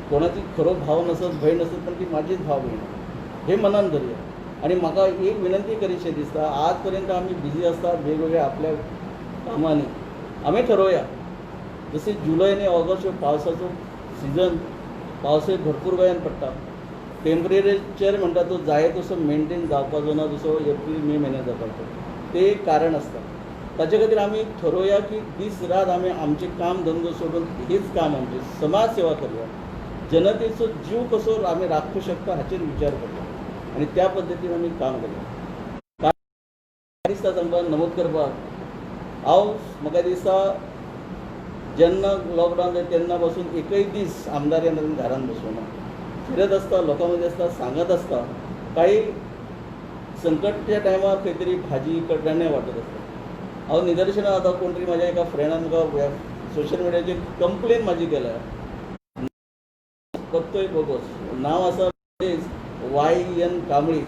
कोणाची खरो भाव नसत, भयण नसत, पण ती माझीच भाव भयण हे मनान धरया. आनी म्हाका एक विनंती करीशें दिसता, आज पर्यंत आमी बिजी आसतात वेगवेगळ्या आपल्या कामांनी. आमी ठरोवया जशें जुलय आनी ऑगस्ट ह्यो पावसाचो सिजन, पावसय भरपूर गोंयान पडटा. टेम्परेचर म्हणटा तो जाय तसो मेनटेन जावपाचो ना, जसो एप्रील मे म्हयन्यात जाता, ते एक कारण आसता. ताचे खातीर आमी ठरोवया की दीस रात आमी आमचें काम धंदो सोडून हेच काम आमचें समाज सेवा करुया, जनतेचो जीव कसो आमी राखूंक शकता हाचेर विचार करुया आनी त्या पद्दतीन आमी काम करुया. काय दिसता सांगपाक, नमूद करपाक, हांव म्हाका दिसता जेन्ना लॉकडावन जालें तेन्ना पासून एकय दीस आमदार घरान बसूना, फिरत आसता, लोकां मदीं आसता, सांगत आसता. काही संकटच्या टायमार खंय तरी भाजी कडधान्य वांटत आसता. हांव निदर्शनां आतां कोण तरी म्हाज्या एका फ्रेंडान म्हाका सोशल मिडियाचेर कंप्लेन म्हाजी केल्या, पत्तोय बोगस, नांव आसा YN Kambli,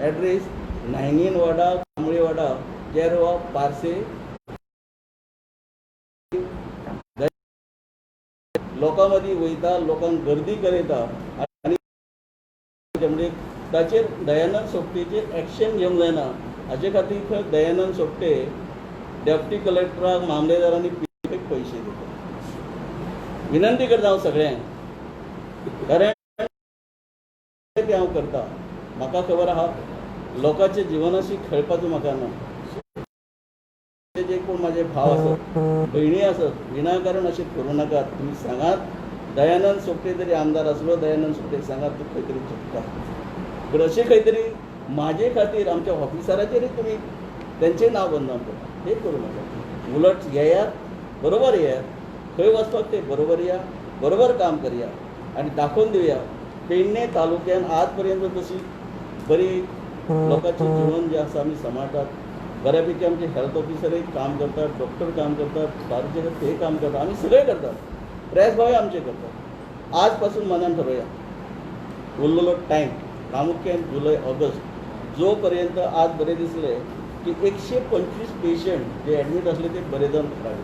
address 19 Wada Kambli Wada, Kerwa, Parse. लोकां मदीं वयता, लोकांक गर्दी करयता आनी म्हणजे ताचेर दयानंद सोपटेचेर एक्शन घेवंक जायना. हाचे खातीर खंय दयानंद सोपटे डेप्टी कलेक्टराक, मामलेदारांनी पयशे दिता. विनंती करता हांव सगळ्यांक, कारण ते हांव करता, म्हाका खबर आहा लोकांच्या जिवनाशी खेळपाचो म्हाका ना. जे कोण म्हाजे भाव आसत, भयणी आसत, विनाकारण अशें करूं नाकात. तुमी सांगात दयानंद सोपटे जरी आमदार आसलो, दयानंद सोपटे सांगात तूं खंय तरी चुकता, पूण अशें खंय तरी म्हाजे खातीर आमच्या ऑफिसराचेरूय तुमी तेंचें नांव बदनाम करता, हें करूं नाकात. उलट येयात, बरोबर येयात, खंय वचपाक ते बरोबर या, बरोबर काम करया आनी दाखोवन दिवया पेडणे तालुक्यान आज पर्यंत तशी बरी लोकांचें जीवन जें आसा आमी सांबाळटात. बऱ्यापैकी आमचे हेल्थ ऑफिसरय काम करतात, डॉक्टर काम करतात, बाकीचे ते काम करतात, आमी सगळे करतात, प्रेस भावय आमचे करतात. आज पासून मनान ठरोवया उरलेलो टायम प्रामुख्यान जुलय ऑगस्ट जो पर्यंत आज बरें दिसलें की 125 पेशंट जे एडमीट आसले ते बरे जावन भायर,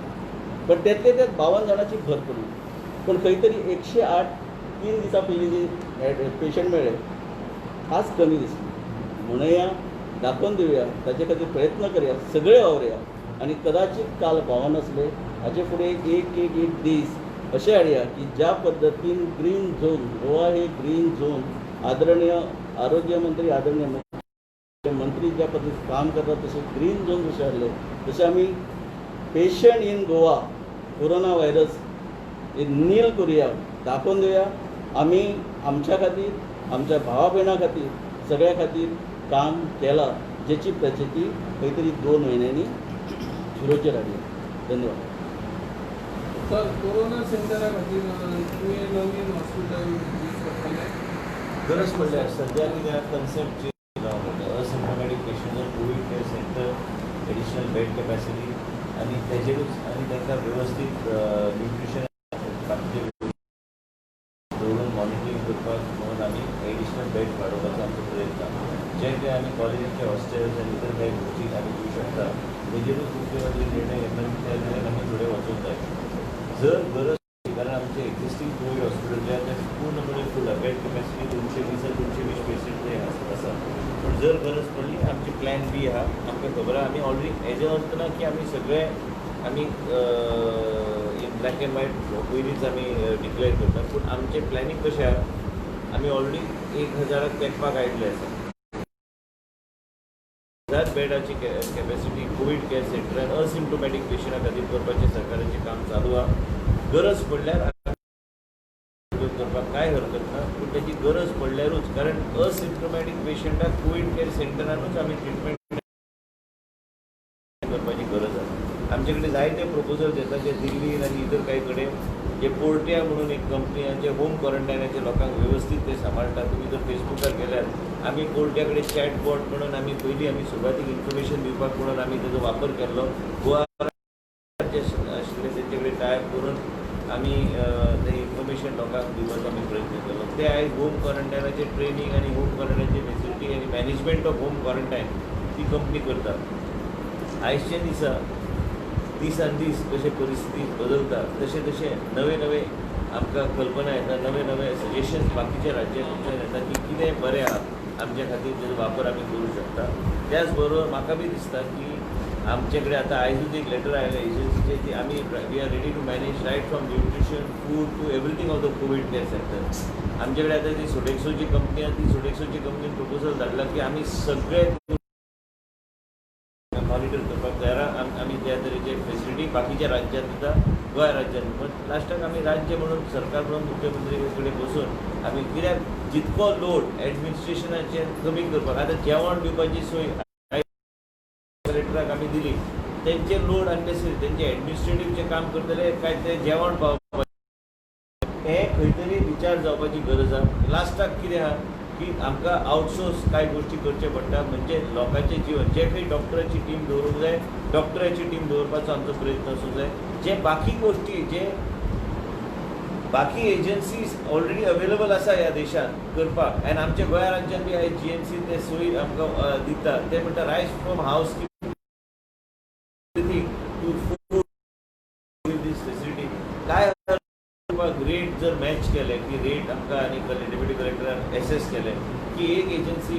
पण त्यातले त्यात 52 जाणांची भर पडली. पण खंय तरी 108 3 दिसां पयलीं जे पेशंट मेळ्ळे आज कमी दिसली. म्हणया दाखोवन दिवया, ताचे खातीर प्रयत्न करया, सगळे वावरया आनी कदाचित काल 52 आसले हाचे फुडें एक एक एक दीस अशें हाडया की ज्या पद्दतीन ग्रीन झोन गोवा हे ग्रीन झोन आदरणीय आरोग्य मंत्री, आदरणीय मुख्यमंत्री ज्या पद्दतीन काम करतात तशें ग्रीन झोन जशें हाडलें तशें आमी patient in Goa corona virus हे नील करुया, दाखोवन दिवया. आमी आमच्या खातीर, आमच्या भावा भयणां खातीर, सगळ्या खातीर काम केलां, जेची प्रचिती खंय तरी 2 म्हयन्यांनी झिरोचेर हाडली. धन्यवाद. सर, कोरोना सेंटरा खातीर तुवें नवीन हॉस्पिटल यूज करतले? गरज पडल्या सध्या कितें कन्सेप्ट चेंज जावंक पडटा. Asymptomatic patient covid care centre, additional bed capacity आनी तेजेरूच आनी तांकां वेवस्थीत न्युट्रिशन बाकीचे दवरून मॉनिटरींग करपाक म्हणून आमी एडिशनल बेड वाडोवपाचो आमचो प्रयत्न आसा. जे कितें आमी कॉलेजीचे हॉस्टेल्स आनी इतर कांय गोश्टी आमी दिवं शकता तेजेरूच मुख्यमंत्री निर्णय घेतला की त्या तरेन आमी फुडें वचूंक जाय जर गरज, कारण आमचे एक्झिस्टींग कोवीड हॉस्पिटल जे आहा ते पूर्णपणे फूल आहा. बेड कॅपॅसिटी 220 220 पेशंट ते आसा. पूण जर गरज पडली आमची प्लॅन बी आहा, आमकां खबर आहा. आमी ऑलरेडी हेज्या अर्थ ना की आमी सगळे आमी इन ब्लॅक एंड व्हायट पयलींच आमी डिक्लेअर करतात, पूण आमचें प्लॅनिंग कशें आहा, आमी ऑलरेडी 1000 तेंकपाक आयिल्ले आसा. 1000 बेडाची कॅपॅसिटी कोवीड केअर सेंटरान असिम्टोमॅटीक पेशंटा खातीर करपाचें सरकाराचें काम चालू आहा. गरज पडल्यार करपाक कांय हरकत ना, पूण तेजी गरज पडल्यारूच, कारण असिम्टोमॅटीक पेशंटाक कोवीड केअर सेंटरानूच आमी ट्रिटमेंट करपाची गरज आसा. आमचे कडेन जायते प्रपोजल्स येता जे दिल्लीन आनी इतर कांय कडेन जे पोर्टिया म्हणून एक कंपनी आनी जे होम क्वॉरंटायनाचे लोकांक वेवस्थीत ते सांबाळटा. तुमी जर फेसबुकार गेल्यार आमी पोर्टिया कडेन चॅट बॉट म्हणून आमी पयलीं आमी सुरवातीक इन्फॉर्मेशन दिवपाक म्हणून आमी तेजो वापर केल्लो. गोवा जे आशिल्ले तेजे लोकांक दिवपाचो आमी प्रयत्न केलो. ते आयज होम क्वॉरंटायनाचे ट्रेनींग आनी होम क्वॉरंटायनची फेसिलिटी आनी मॅनेजमेंट ऑफ होम क्वॉरंटायन ती कंपनी करता. आयच्या दिसा दिसान दीस कशें परिस्थिती बदलता तशें तशें नवे नवे आमकां कल्पना येता, नवे नवे सजेशन्स बाकीच्या राज्यांतल्यान येता की कितें बरें आहा आमच्या खातीर तेजो वापर आमी करूं शकता. त्याच बरोबर म्हाका बी दिसता की आमचे कडेन आतां आयजूच एक लेटर आयलें एजन्सीचें की आमी we are ready to manage right from nutrition, food to everything of the COVID care center. आमचे कडेन आतां ती सोडेक्सोची कंपनी आहा, ती सोडेक्सोची कंपनीन प्रपोजल धाडला की आमी सगळे मॉनिटर करपाक तयार आहा. आमी त्या तरेचे फेसिलिटी बाकीच्या राज्यांत दिता, गोंय राज्यांत. पण लास्टाक आमी राज्य म्हणून, सरकार म्हणून मुख्यमंत्री कडेन बसून आमी कित्याक जितको लोड एडमिनिस्ट्रेशनाचेर कमी करपाक, आतां जेवण दिवपाची सोय कलेक्टराक आमी दिली, तेंचे लोड अननेसरी, तेंचे एडमिनिस्ट्रेटीव काम करतले काय ते जेवण पावोवपाचें, हें खंय तरी विचार जावपाची गरज आहा. लास्टाक कितें आहा की आमकां आउटसोर्स कांय गोश्टी करचे पडटा, म्हणजे लोकांचें जिवन जे खंय डॉक्टराची टीम दवरूंक जाय, डॉक्टराची टीम दवरपाचो आमचो प्रयत्न आसूंक जाय. जे बाकी गोश्टी, जे बाकी एजन्सीज ऑलरेडी अवेलेबल आसा ह्या देशांत करपाक, आनी आमच्या गोंया राज्यांत बी आयज जीएमसी ते सोयी आमकां दिता, ते म्हणटा right from house to food this facility. काय रेट जर मॅच केले की रेट आमकां आनी डेप्युटी कलेक्टरान एसेस केले की एक एजन्सी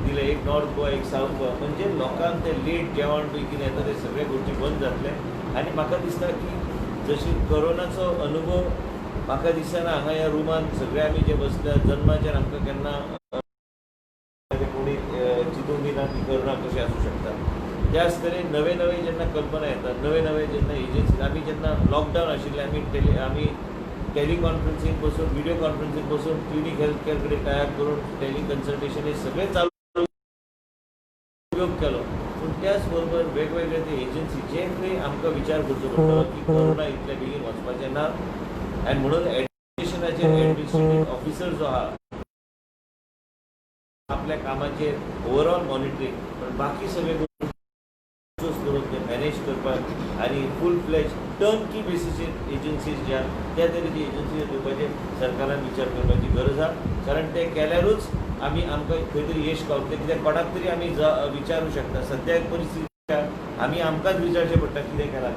दिले, एक नॉर्थ गोवा, एक सावथ गोवा, म्हणजे लोकांक ते लेट जेवण बी कितें येता ते सगळे गोश्टी बंद जातले. आनी म्हाका दिसता की जशी कोरोनाचो अनुभव म्हाका दिसना हांगा ह्या रुमान सगळे आमी जे बसल्या जन्माच्यान आमकां केन्ना कोणी चिंतूंक बी ना की कोरोना कशें आसूं शकता. त्याच तरेन नवे नवे जेन्ना कल्पना येतात, नवे नवे जेन्ना एजन्सी, आमी जेन्ना लॉकडावन आशिल्लें, आमी टेलिकॉन्फरन्सींग बसून, व्हिडिओ कॉन्फरन्सींग बसून क्लिनीक हेल्थ केअर कडेन टायअप करून टेली कन्सल्टेशन हे सगळें चालू उपयोग केलो. पूण त्याच बरोबर वेगवेगळे ते एजन्सी जे खंय आमकां विचार करचो पडटलो की कोरोना इतल्या बेगीन वचपाचें ना, आनी म्हणून एडमिनिस्ट्रेशनाचेर एडमिनिस्ट्रेटीव ऑफिसर जो आहा आपल्या कामाचेर ओवरऑल मॉनिटरींग, पण बाकी सगळे करून ते मॅनेज करपाक आनी फूल फ्लॅज टर्नकी बेसिसीर एजन्सीज ज्या त्या तरेची एजन्सी दिवपाचेर सरकारान विचार करपाची गरज आहा, कारण ते केल्यारूच आमी आमकां खंय तरी यश पावतलें. कित्याक कोणाक तरी आमी विचारूं शकता. सद्याक परिस्थिती आमी आमकांच विचारचें पडटा कितें केलां,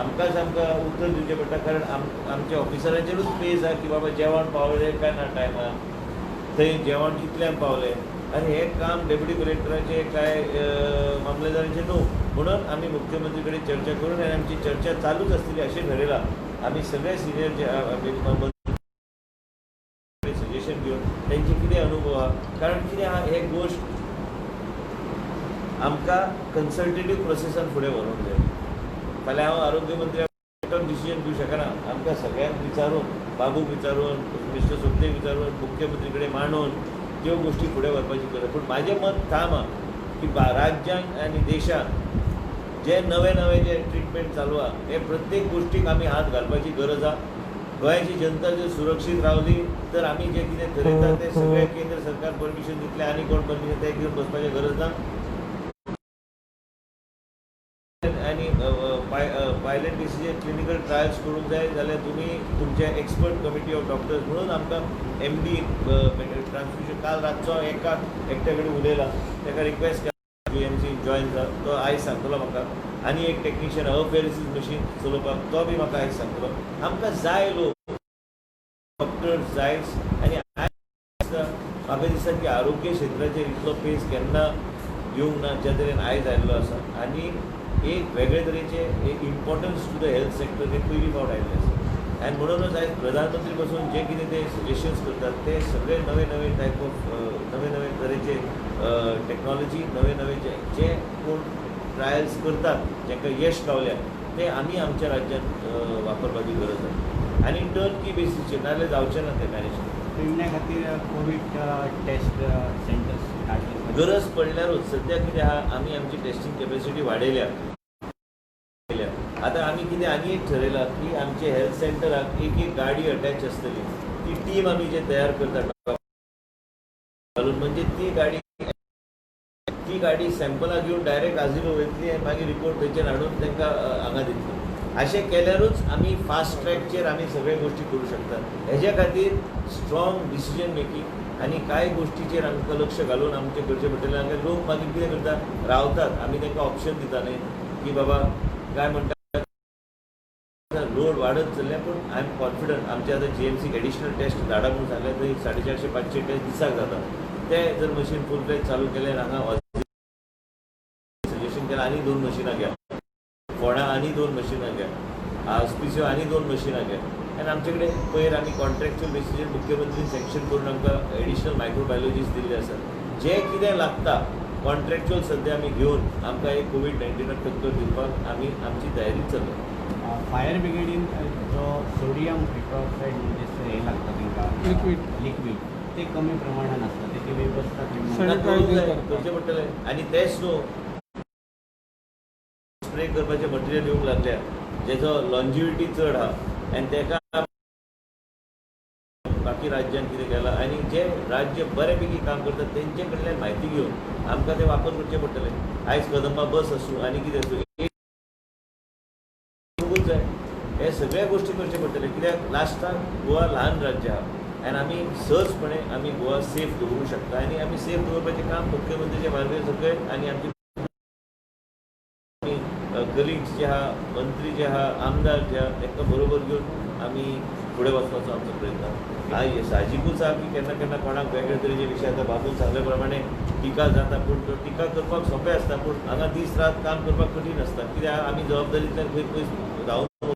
आमकांच आमकां उत्तर दिवचें पडटा, कारण आमच्या ऑफिसरांचेरूच पेज आहा की बाबा जेवण पावलें काय ना टायमार, थंय जेवण कितल्यांक पावलें, आनी हें काम डेप्युटी कलेक्टराचें काय मामलेदारांचें न्हू. म्हणून आमी मुख्यमंत्री कडेन चर्चा करून, आनी आमची चर्चा चालूच आसतली अशें ठरयलां. आमी सगळे सिनियर जे सजेशन घेवन तेंचे कितें अनुभव आहा, कारण कितें आहा हे गोश्ट आमकां कन्सल्टेटीव प्रोसेसान फुडें व्हरूंक जाय. फाल्यां हांव आरोग्य मंत्री डिसिजन दिवं शकना, आमकां सगळ्यांक विचारून, बाबूक विचारून, मिस्टर सोपतेक विचारून, मुख्यमंत्री कडेन मांडून त्यो गोश्टी फुडें व्हरपाची गरज. पूण म्हाजें मत ठाम आहा की राज्यांत आनी देशांत जे नवे नवे जे ट्रिटमेंट चालू आहा हे प्रत्येक गोश्टीक आमी हात घालपाची गरज आहा. गोंयाची जनता जर सुरक्षीत रावली तर आमी जें कितें थरयता तें सगळें केंद्र सरकार परमिशन दितलें, आनी कोण परमिशन तें घेवन बसपाची गरज ना. आनी पायलट बेसीचेर क्लिनिकल ट्रायल्स करूंक जाय जाल्यार तुमी तुमचे एक्सपर्ट कमिटी ऑफ डॉक्टर्स म्हणून आमकां एमडी ट्रान्सफ्युजन काल रातचो हांव एकट्या कडेन उलयला, ताका रिक्वेस्ट केला जीएमसी जॉयन जा, तो आयज सांगतलो म्हाका. आनी एक टेक्निशियन अफेरेसीस मशीन चलोवपाक तो बी म्हाका आयज सांगतलो. आमकां जाय लोक, डॉक्टर्स जाय. आनी आयज म्हाका दिसता की आरोग्य क्षेत्राचेर इतलो पेस केन्ना येवंक ना ज्या तरेन आयज आयिल्लो आसा, आनी एक वेगळे तरेचे एक importance to the health sector हे पयली फावट आयिल्लें आसा. आनी म्हणूनच आयज प्रधानमंत्री पासून जे कितें ते सजेशन्स करतात ते सगळे नवे नवे टायप ऑफ नवे नवे तरेचे टॅक्नॉलॉजी, नवे नवे जे जे कोण ट्रायल्स करतात जांकां यश गावल्या ते आमी आमच्या राज्यांत वापरपाची गरज आसा, आनी टर्न की बेसीसचेर, नाजाल्यार जावचें ना तें मॅनेज. पेडण्या खातीर कोवीड टेस्ट सेंटर्स काडले गरज पडल्यारूच. सद्या कितें आहा, आमी आमची टेस्टींग कॅपेसिटी वाडयल्या. आतां आमी कितें आनी एक ठरयलां की आमचे हेल्थ सेंटराक एक एक गाडी अटॅच आसतली, ती टीम आमी जे तयार करता घालून, म्हणजे ती गाडी सॅम्पलां घेवन डायरेक्ट आजिलो वयतली आनी मागीर रिपोर्ट थंयच्यान हाडून तांकां हांगा दितली. अशें केल्यारूच आमी फास्ट ट्रॅकचेर आमी सगळे गोश्टी करूं शकता. हेज्या खातीर स्ट्रॉंग डिसिजन मेकींग आनी कांय गोश्टीचेर आमकां लक्ष घालून आमचें करचें पडटलें. आनी लोक मागीर कितें करता, रावतात. आमी तांकां ऑप्शन दिता न्ही की बाबा काय म्हणटा, लोड वाडत चल्ल्या, पूण I am confident. आमचे आतां जीएमसीक एडिशनल टेस्ट धाडा म्हणून सांगलें, थंय 450-500 टेस्ट दिसाक जाता. ते जर मशीन फूल फ्लॅज चालू केलें, हांगा सजेशन केलें आनी 2 मशिनां घ्या, फोंडा आनी 2 मशिनां घ्या, आस्पिसियो आनी 2 मशिनां घ्या. आनी आमचे कडेन पयर आमी कॉन्ट्रॅक्च्युअल बेसीचेर मुख्यमंत्रीन सँक्शन करून आमकां एडिशनल मायक्रोबायोलॉजिस्ट दिल्ले आसात. जे कितें लागता कॉन्ट्रॅक्च्युअल सद्या आमी घेवन आमकां एक कोवीड-19 टक्कर दिवपाक आमी आमची तयारी चल्ल्या. फायर ब्रिगेडीन जो सोडियम हायड्रॉक्सायड म्हणजे हे लागता तांकां Liquid. Liquid, ते कमी प्रमाणान आसता, तेची वेवस्था थंय Sanitize करूंक जाय, करपाक. करचें पडटलें. आनी तेच न्हू, स्प्रे करपाचें मटेरियल येवंक लागल्या जेजो लॉन्जिविटी चड आहा आनी तेका बाकी राज्यान कितें केलां आनी जे राज्य बरे पैकी काम करतात तेंचे कडल्यान म्हायती घेवन आमकां ते वापर करचे पडटले. आयज कदंबा बस आसूं आनी कितें आसूं, बघूंक जाय. हे सगळ्या गोश्टी करचे पडटले, कित्याक लास्टाक गोवा ल्हान राज्य आहा आनी आमी सहजपणे आमी गोवा सेफ दवरूंक शकता. आनी आमी सेफ दवरपाचें काम मुख्यमंत्रीच्या मार्गदर्शन सकयल आनी आमचे कलिग्स जे आहा, मंत्री जे आहा, आमदार जे आहा, तांकां बरोबर घेवन आमी फुडें वचपाचो आमचो प्रयत्न आहा. साहजिकूच आहा की केन्ना केन्ना कोणाक वेगळे तरेचे विशय आतां बाबून सांगले प्रमाणे टिका जाता, पूण तो टिका करपाक सोंपें आसता, पूण हांगा दीस रात काम करपाक कठीण आसता. कित्याक आमी जबाबदारींतल्यान खंय पयस धांवन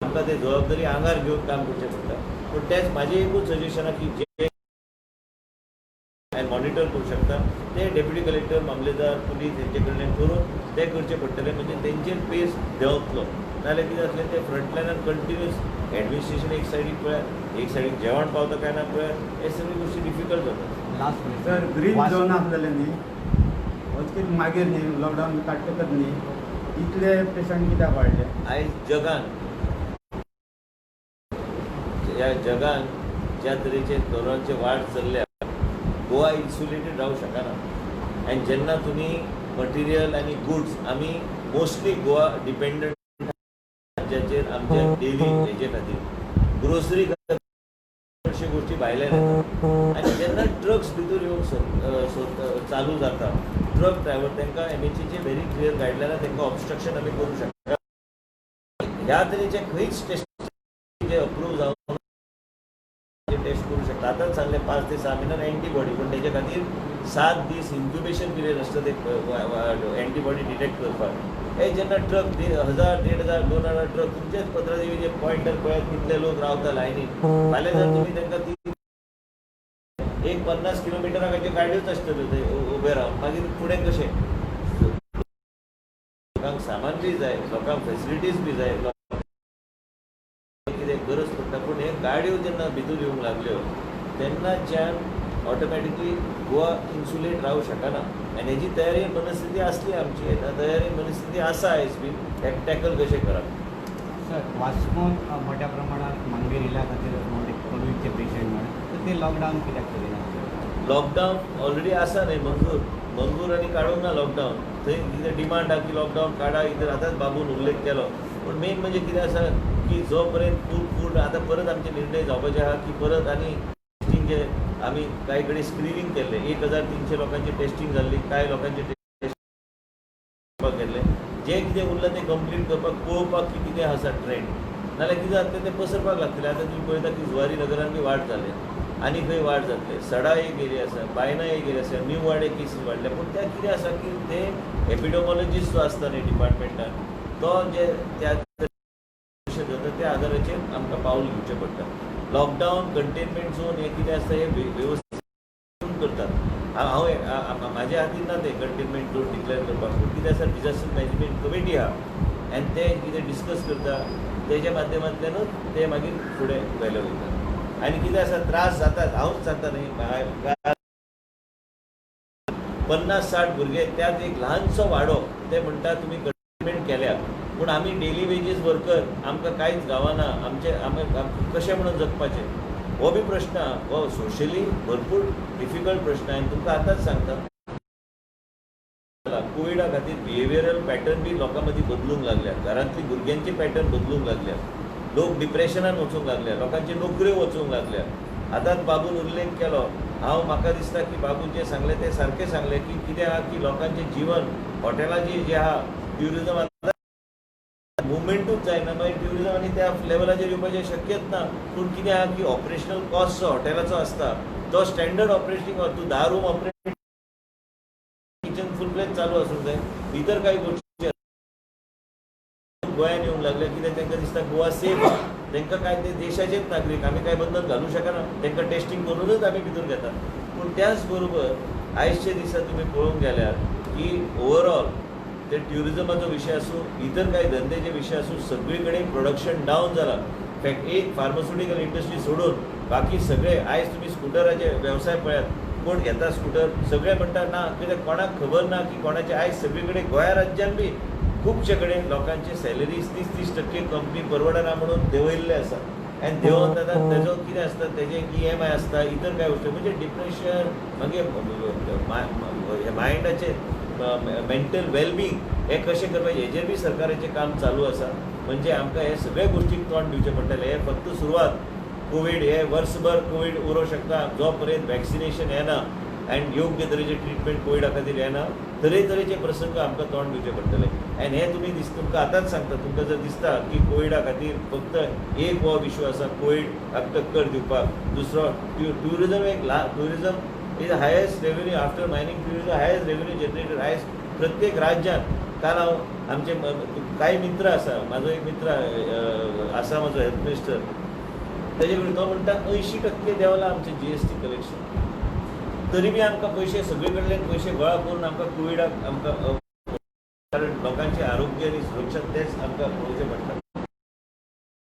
आमकां ते जबाबदारी आंगार घेवन काम करचें पडटा. पूण तेंच म्हाजें एकूच सजेशन आहा की जे मॉनिटर करूं शकता ते डेप्युटी कलेक्टर, मामलेदार, पुलीस हेंचे कडल्यान करून ते करचे पडटले, म्हणजे तेंचेर पेस देंवतलो. नाजाल्यार कितें जातलें, ते फ्रंटलायनार कंटिन्यूस एडमिनिस्ट्रेशन एक सायडीक पळयात, एक सायडीक जेवण पावता काय ना पळयात, हे सगळी गोश्टी डिफिकल्ट जाता. लास्ट सर, ग्रीन झोन आसलेले न्ही, अचकीत मागीर न्ही लॉकडावन काडटकच न्ही इतले पेशंट कित्याक वाडले? आयज जगान, ह्या जगान ज्या तरेचे कोरोनाचे वाड चल्ल्या, गोवा इन्सुलेटेड रावूंक शकना. आनी जेन्ना तुमी मटेरियल आनी गुड्स, आमी मोस्टली गोवा डिपेंडंट राज्याचेर आमच्या डेली हेजे खातीर ग्रोसरी चडश्यो गोश्टी भायल्यान येता. आनी जेन्ना ट्रक्स भितर येवंक चालू जाता, ट्रक ड्रायव्हर तांकां एमएचएचे व्हेरी क्लियर गायडलायन, तांकां ऑबस्ट्रक्शन आमी करूंक शकता. ह्या तरेचे खंयच टेस्ट जे अप्रूव जावन टेस्ट करूं शकता. आतांच सांगलें 5 ते 6 म्हयन्यान एंटीबॉडी, पूण तेजे खातीर 7 दीस इन्क्युबेशन पिरियड आसता ते एंटीबॉडी डिटेक्ट करपाक. हे जेन्ना ट्रक 1000, 1500, 2000 ट्रक तुमचेच पत्रादेवीचे पॉयंटर पळयात कितले लोक रावता लायनीन. फाल्यां जर तुमी तांकां ती एक 50 किलोमिटरा खातीर गाडयोच आसतल्यो थंय उबे रावन, मागीर फुडें कशें? लोकांक सामान बी जाय, लोकांक फेसिलिटीज बी जाय, कितें गरज पडटा. पूण हे गाडयो जेन्ना भितर येवंक लागल्यो तेन्नाच्यान ऑटोमॅटिकली गोवा इन्सुलेट रावंक शकना. आनी हेजी तयारी मनस्थिती आसली आमची, तयारी मनस्थिती आसा आयज बी टॅकल कशें करप. सर, वास्कोन मोठ्या प्रमाणात मांगेर हिला खातीर कोवीडचे पेशंट म्हण, तर ते लॉकडावन कित्याक करिना? लॉकडावन ऑलरेडी आसा न्ही मंगूर, मंगूर आनी काडूंक ना लॉकडावन. थंय कितें डिमांड आहा की लॉकडावन काडा, कितें आतांच बाबून उल्लेख केलो. पूण मेन म्हणजे कितें आसा की जो पर्यंत फूल फूड आतां परत आमचे निर्णय जावपाचे आहा की परत आनी टेस्टींग जे आमी कांय कडेन स्क्रिनींग केल्लें, 1300 लोकांचें टेस्टींग जाल्ली, कांय लोकांचें टेस्ट केल्लें, जें कितें उरलां तें कंप्लीट करपाक पळोवपाक की कितें आसा ट्रेंड. नाजाल्यार कितें जातलें, तें पसरपाक लागतलें. आतां तुमी पळयता की जुवारी नगरान बी वाड जाल्या आनी खंय वाड जातले. सडा एक एरिया आसा, बायना एक एरिया आसा, न्यू वाडे केसीस वाडल्या. पूण त्या कितें आसा की ते एपिडोमॉलॉजिस्ट जो आसता न्ही डिपार्टमेंटान, तो जे त्या जाता त्या आदाराचेर आमकां पावल घेवचें पडटा. लॉकडावन, कंटेनमेंट झोन हें कितें आसता, हें वेवस्थीत करतात. हांव म्हाज्या हातीन ना तें कंटेनमेंट झोन डिक्लेअर करपाक. पूण कितें आसा, डिजास्टर मॅनेजमेंट कमिटी आहा आनी ते कितें डिस्कस करता तेज्या माध्यमांतल्यानूच ते मागीर फुडें व्हेले वयता. आनी कितें आसा, त्रास जातात. हांवूच सांगता न्ही, 50-60 भुरगे, त्यात एक ल्हानसो वाडो, ते म्हणटा तुमी कंटेनमेंट केल्या, पूण आमी डेली वेजीस वर्कर, आमकां कांयच गावना, आमचे आमी कशें म्हणून जगपाचें, हो बी प्रश्न आहा. हो सोशली भरपूर डिफिकल्ट प्रश्न आनी तुमकां आतांच सांगता. जाला, कोविडा खातीर बिहेवियरल पॅटर्न बी लोकां मदीं बदलूंक लागल्या. घरांतली भुरग्यांचे पॅटर्न बदलूंक लागल्या. लोक डिप्रेशनान वचूंक लागल्या. लोकांच्यो नोकऱ्यो वचूंक लागल्या. आतांच बाबून उल्लेख केलो. हांव म्हाका दिसता की बाबून जें सांगलें तें सारकें सांगलें की कितें आहा की लोकांचें जिवन हॉटेलाची जें आहा ट्युरिजम आतां मुवमेंटूच जायना. मागीर ट्युरिजम आनी त्या लेवलाचेर येवपाचें शक्यच ना. पूण कितें आहा की ऑपरेशनल कॉस्ट जो हॉटेलाचो आसता तो स्टँडर्ड ऑपरेटींग, तूं 10 रूम ऑपरेट, किचन फूल फ्लॅज चालू आसूंक जाय. इतर काही गोष्टी गोंयान येवंक लागले कित्याक तांकां दिसता गोवा सेफ आहा. तांकां काय ते देशाचेच नागरीक, आमी काय बंधन घालूं शकना. तांकां टेस्टींग करूनच आमी भितर घेता. पूण त्याच बरोबर आयजच्या दिसा तुमी पळोवंक गेल्यार की ओवरऑल ते ट्युरिजमाचो विशय आसूं, इतर काही धंद्याचे विशय आसूं, सगळी कडेन प्रोडक्शन डावन जाला. फॅक्ट एक फार्मास्युटिकल इंडस्ट्री सोडून बाकी सगळे. आयज तुमी स्कुटराचे वेवसाय पळयात, कोण घेता स्कुटर? सगळे म्हणटा ना, कित्याक कोणाक खबर ना की कोणाचे. आयज सगळी कडेन गोंया राज्यान बी खुबशे कडेन लोकांचे सॅलरीज 30-30% कंपनी परवडना म्हणून देंवयल्ले आसा. आनी देंवोवन आतां तेजो कितें आसता, तेजे ईएमआय आसता, इतर कांय गोश्टी, म्हणजे डिप्रेशन, मागीर मायंडाचे मेंटल वेलबिंग हें कशें करपाचें हेजेर बी सरकाराचें काम चालू आसा. म्हणजे आमकां हे सगळे गोश्टीक तोंड दिवचें पडटलें. हें फक्त सुरवात. कोवीड हे वर्सभर कोवीड उरूंक शकता, जो पर्यंत वॅक्सिनेशन येना आनी योग्य तरेचे ट्रिटमेंट कोविडा खातीर येना. तरेतरेचे प्रसंग आमकां तोंड दिवचे पडटले. आनी हें तुमी दिस तुमकां आतांच सांगता, तुमकां जर दिसता की कोविडा खातीर फक्त एक हो विशय आसा कोविडाक टक्कर दिवपाक, दुसरो ट्युरिजम एक ला tourism is highest revenue after mining. Tourism highest revenue generator आयज प्रत्येक राज्यांत. काल हांव आमचे कांय मित्र आसा, म्हाजो एक मित्र आसा, म्हजो हेल्थ मिनिस्टर, तेजे कडेन. तो म्हणटा 80% देंवला आमचें जीएसटी कलेक्शन, तरी बी आमकां पयशे सगळे कडल्यान पयशे गोळा करून आमकां कोविडाक आमकां, कारण लोकांचें आरोग्य आनी सुरक्षा तेच आमकां पळोवचें पडटा.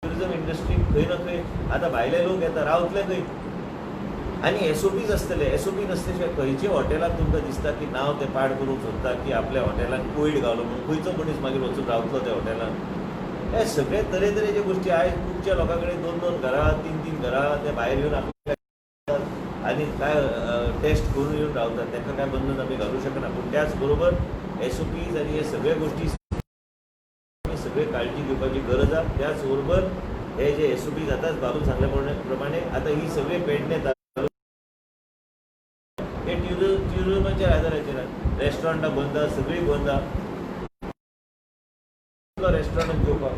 ट्युरिजम इंडस्ट्री खंय ना खंय आतां भायले लोक येता, रावतले खंय? आनी एसओपीज आसतले. एसओपी नासले शिवाय खंयच्या हॉटेलान तुमकां दिसता की नांव ते पाड करूंक सोदता की आपल्या हॉटेलान कोवीड गावलो म्हणून, खंयचो मनीस मागीर वचून रावतलो त्या हॉटेलान? हे सगळे तरेतरेचे गोश्टी. आयज खुबच्या लोकां कडेन दोन दोन घरां, तीन तीन घरां. ते भायर येवन आपल्या आनी काय टेस्ट करून येवन रावतात. तांकां काय बंधन आमी घालूं शकना. पूण त्याच बरोबर एसओपीज आनी हे सगळे गोश्टी आमी सगळे काळजी घेवपाची गरज आसा. त्याच बरोबर हे जे एसओपी आतांच बाबून सांगल्या प्रमाणे आतां ही सगळे पेडणे हे ट्युरिजमाचेर आदाराचेर. रेस्टॉरंटां बंद आहा, सगळीं बंद आहा. रेस्टॉरंटात घेवपाक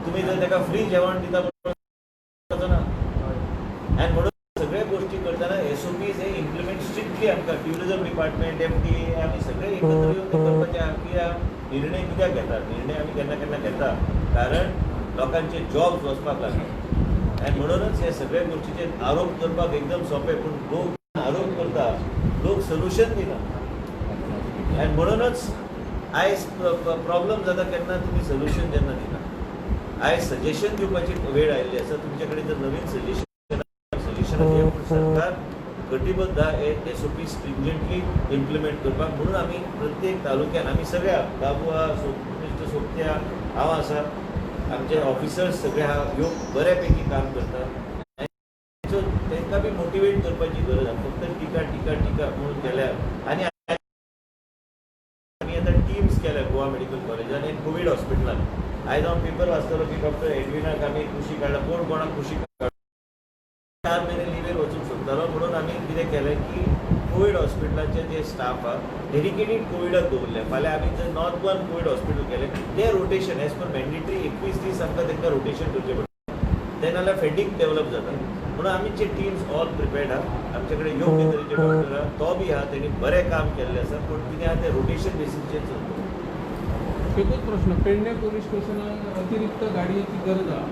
तुमी जर ताका फ्री जेवण दिता म्हणून ना. आनी म्हणून सगळे गोश्टी करतना एसओपीज हे इम्प्लिमेंट स्ट्रिक्टली आमकां ट्युरिजम डिपार्टमेंट, एमटीए, आमी सगळे एकत्र येवन ते करपाचें आहा. कित्याक निर्णय कित्याक घेतात? निर्णय आमी केन्ना केन्ना घेता कारण लोकांचे जॉब्स वचपाक लागले. आनी म्हणूनच हे सगळे गोश्टीचेर आरोप करपाक एकदम सोंपें, पूण लोक आरोप करता, लोक सोल्युशन दिना. आनी म्हणूनच आयज प्रॉब्लम जाता केन्ना तुमी सोल्युशन जेन्ना दिना. आयज सजेशन दिवपाची वेळ आयिल्ली आसा. तुमचे कडेन जर नवीन सजेशन, पूण सरकार कटिबद्ध आहा हे एसओपी स्ट्रिंजंटली इम्प्लिमेंट करपाक. म्हणून आमी प्रत्येक तालुक्यान आमी सगळ्या, बाबू आहा, मिस्टर सोबती आहा, हांव आसा, आमचे ऑफिसर्स सगळे आहा, ह्यो बऱ्या पैकी काम करतात. सो तांकां बी मोटिवेट करपाची गरज आहा. फक्त टिका टिका टिका म्हणून केल्यार. आनी आमी आतां टिम्स केल्या गोवा मेडिकल कॉलेजान आनी कोवीड हॉस्पिटलान. आयज हांव पेपर वाचतालो की डॉक्टर एडविनाक आमी कुशीक काडला. कोण कोणाक कुशीक काडला? 4 म्हयने लिवेर वचूंक सोदतालो. म्हणून आमी कितें केलें की कोवीड हॉस्पिटलाचे जे स्टाफ आहा डेडिकेटेड कोविडाक दवरले. फाल्यां आमी जर नॉर्थ गोवान कोवीड हॉस्पिटल केलें, ते रोटेशन एज पर मॅन्डेटरी 21 दीस आमकां तांकां रोटेशन करचें पडटा. ते नाल्यार फॅटीग डेवलप जाता. म्हणून आमचे टिम्स ऑल प्रिपेर्ड आहा. आमचे कडेन योग्य तरेचे डॉक्टर आहा. तो बी आहा, तेणी बरें काम केल्लें आसा. पूण कितें आहा, ते रोटेशन बेसीसचेर चलता. एकूच प्रश्न, पेडणे पोलीस स्टेशनाक अतिरिक्त गाडयेची गरज आहा.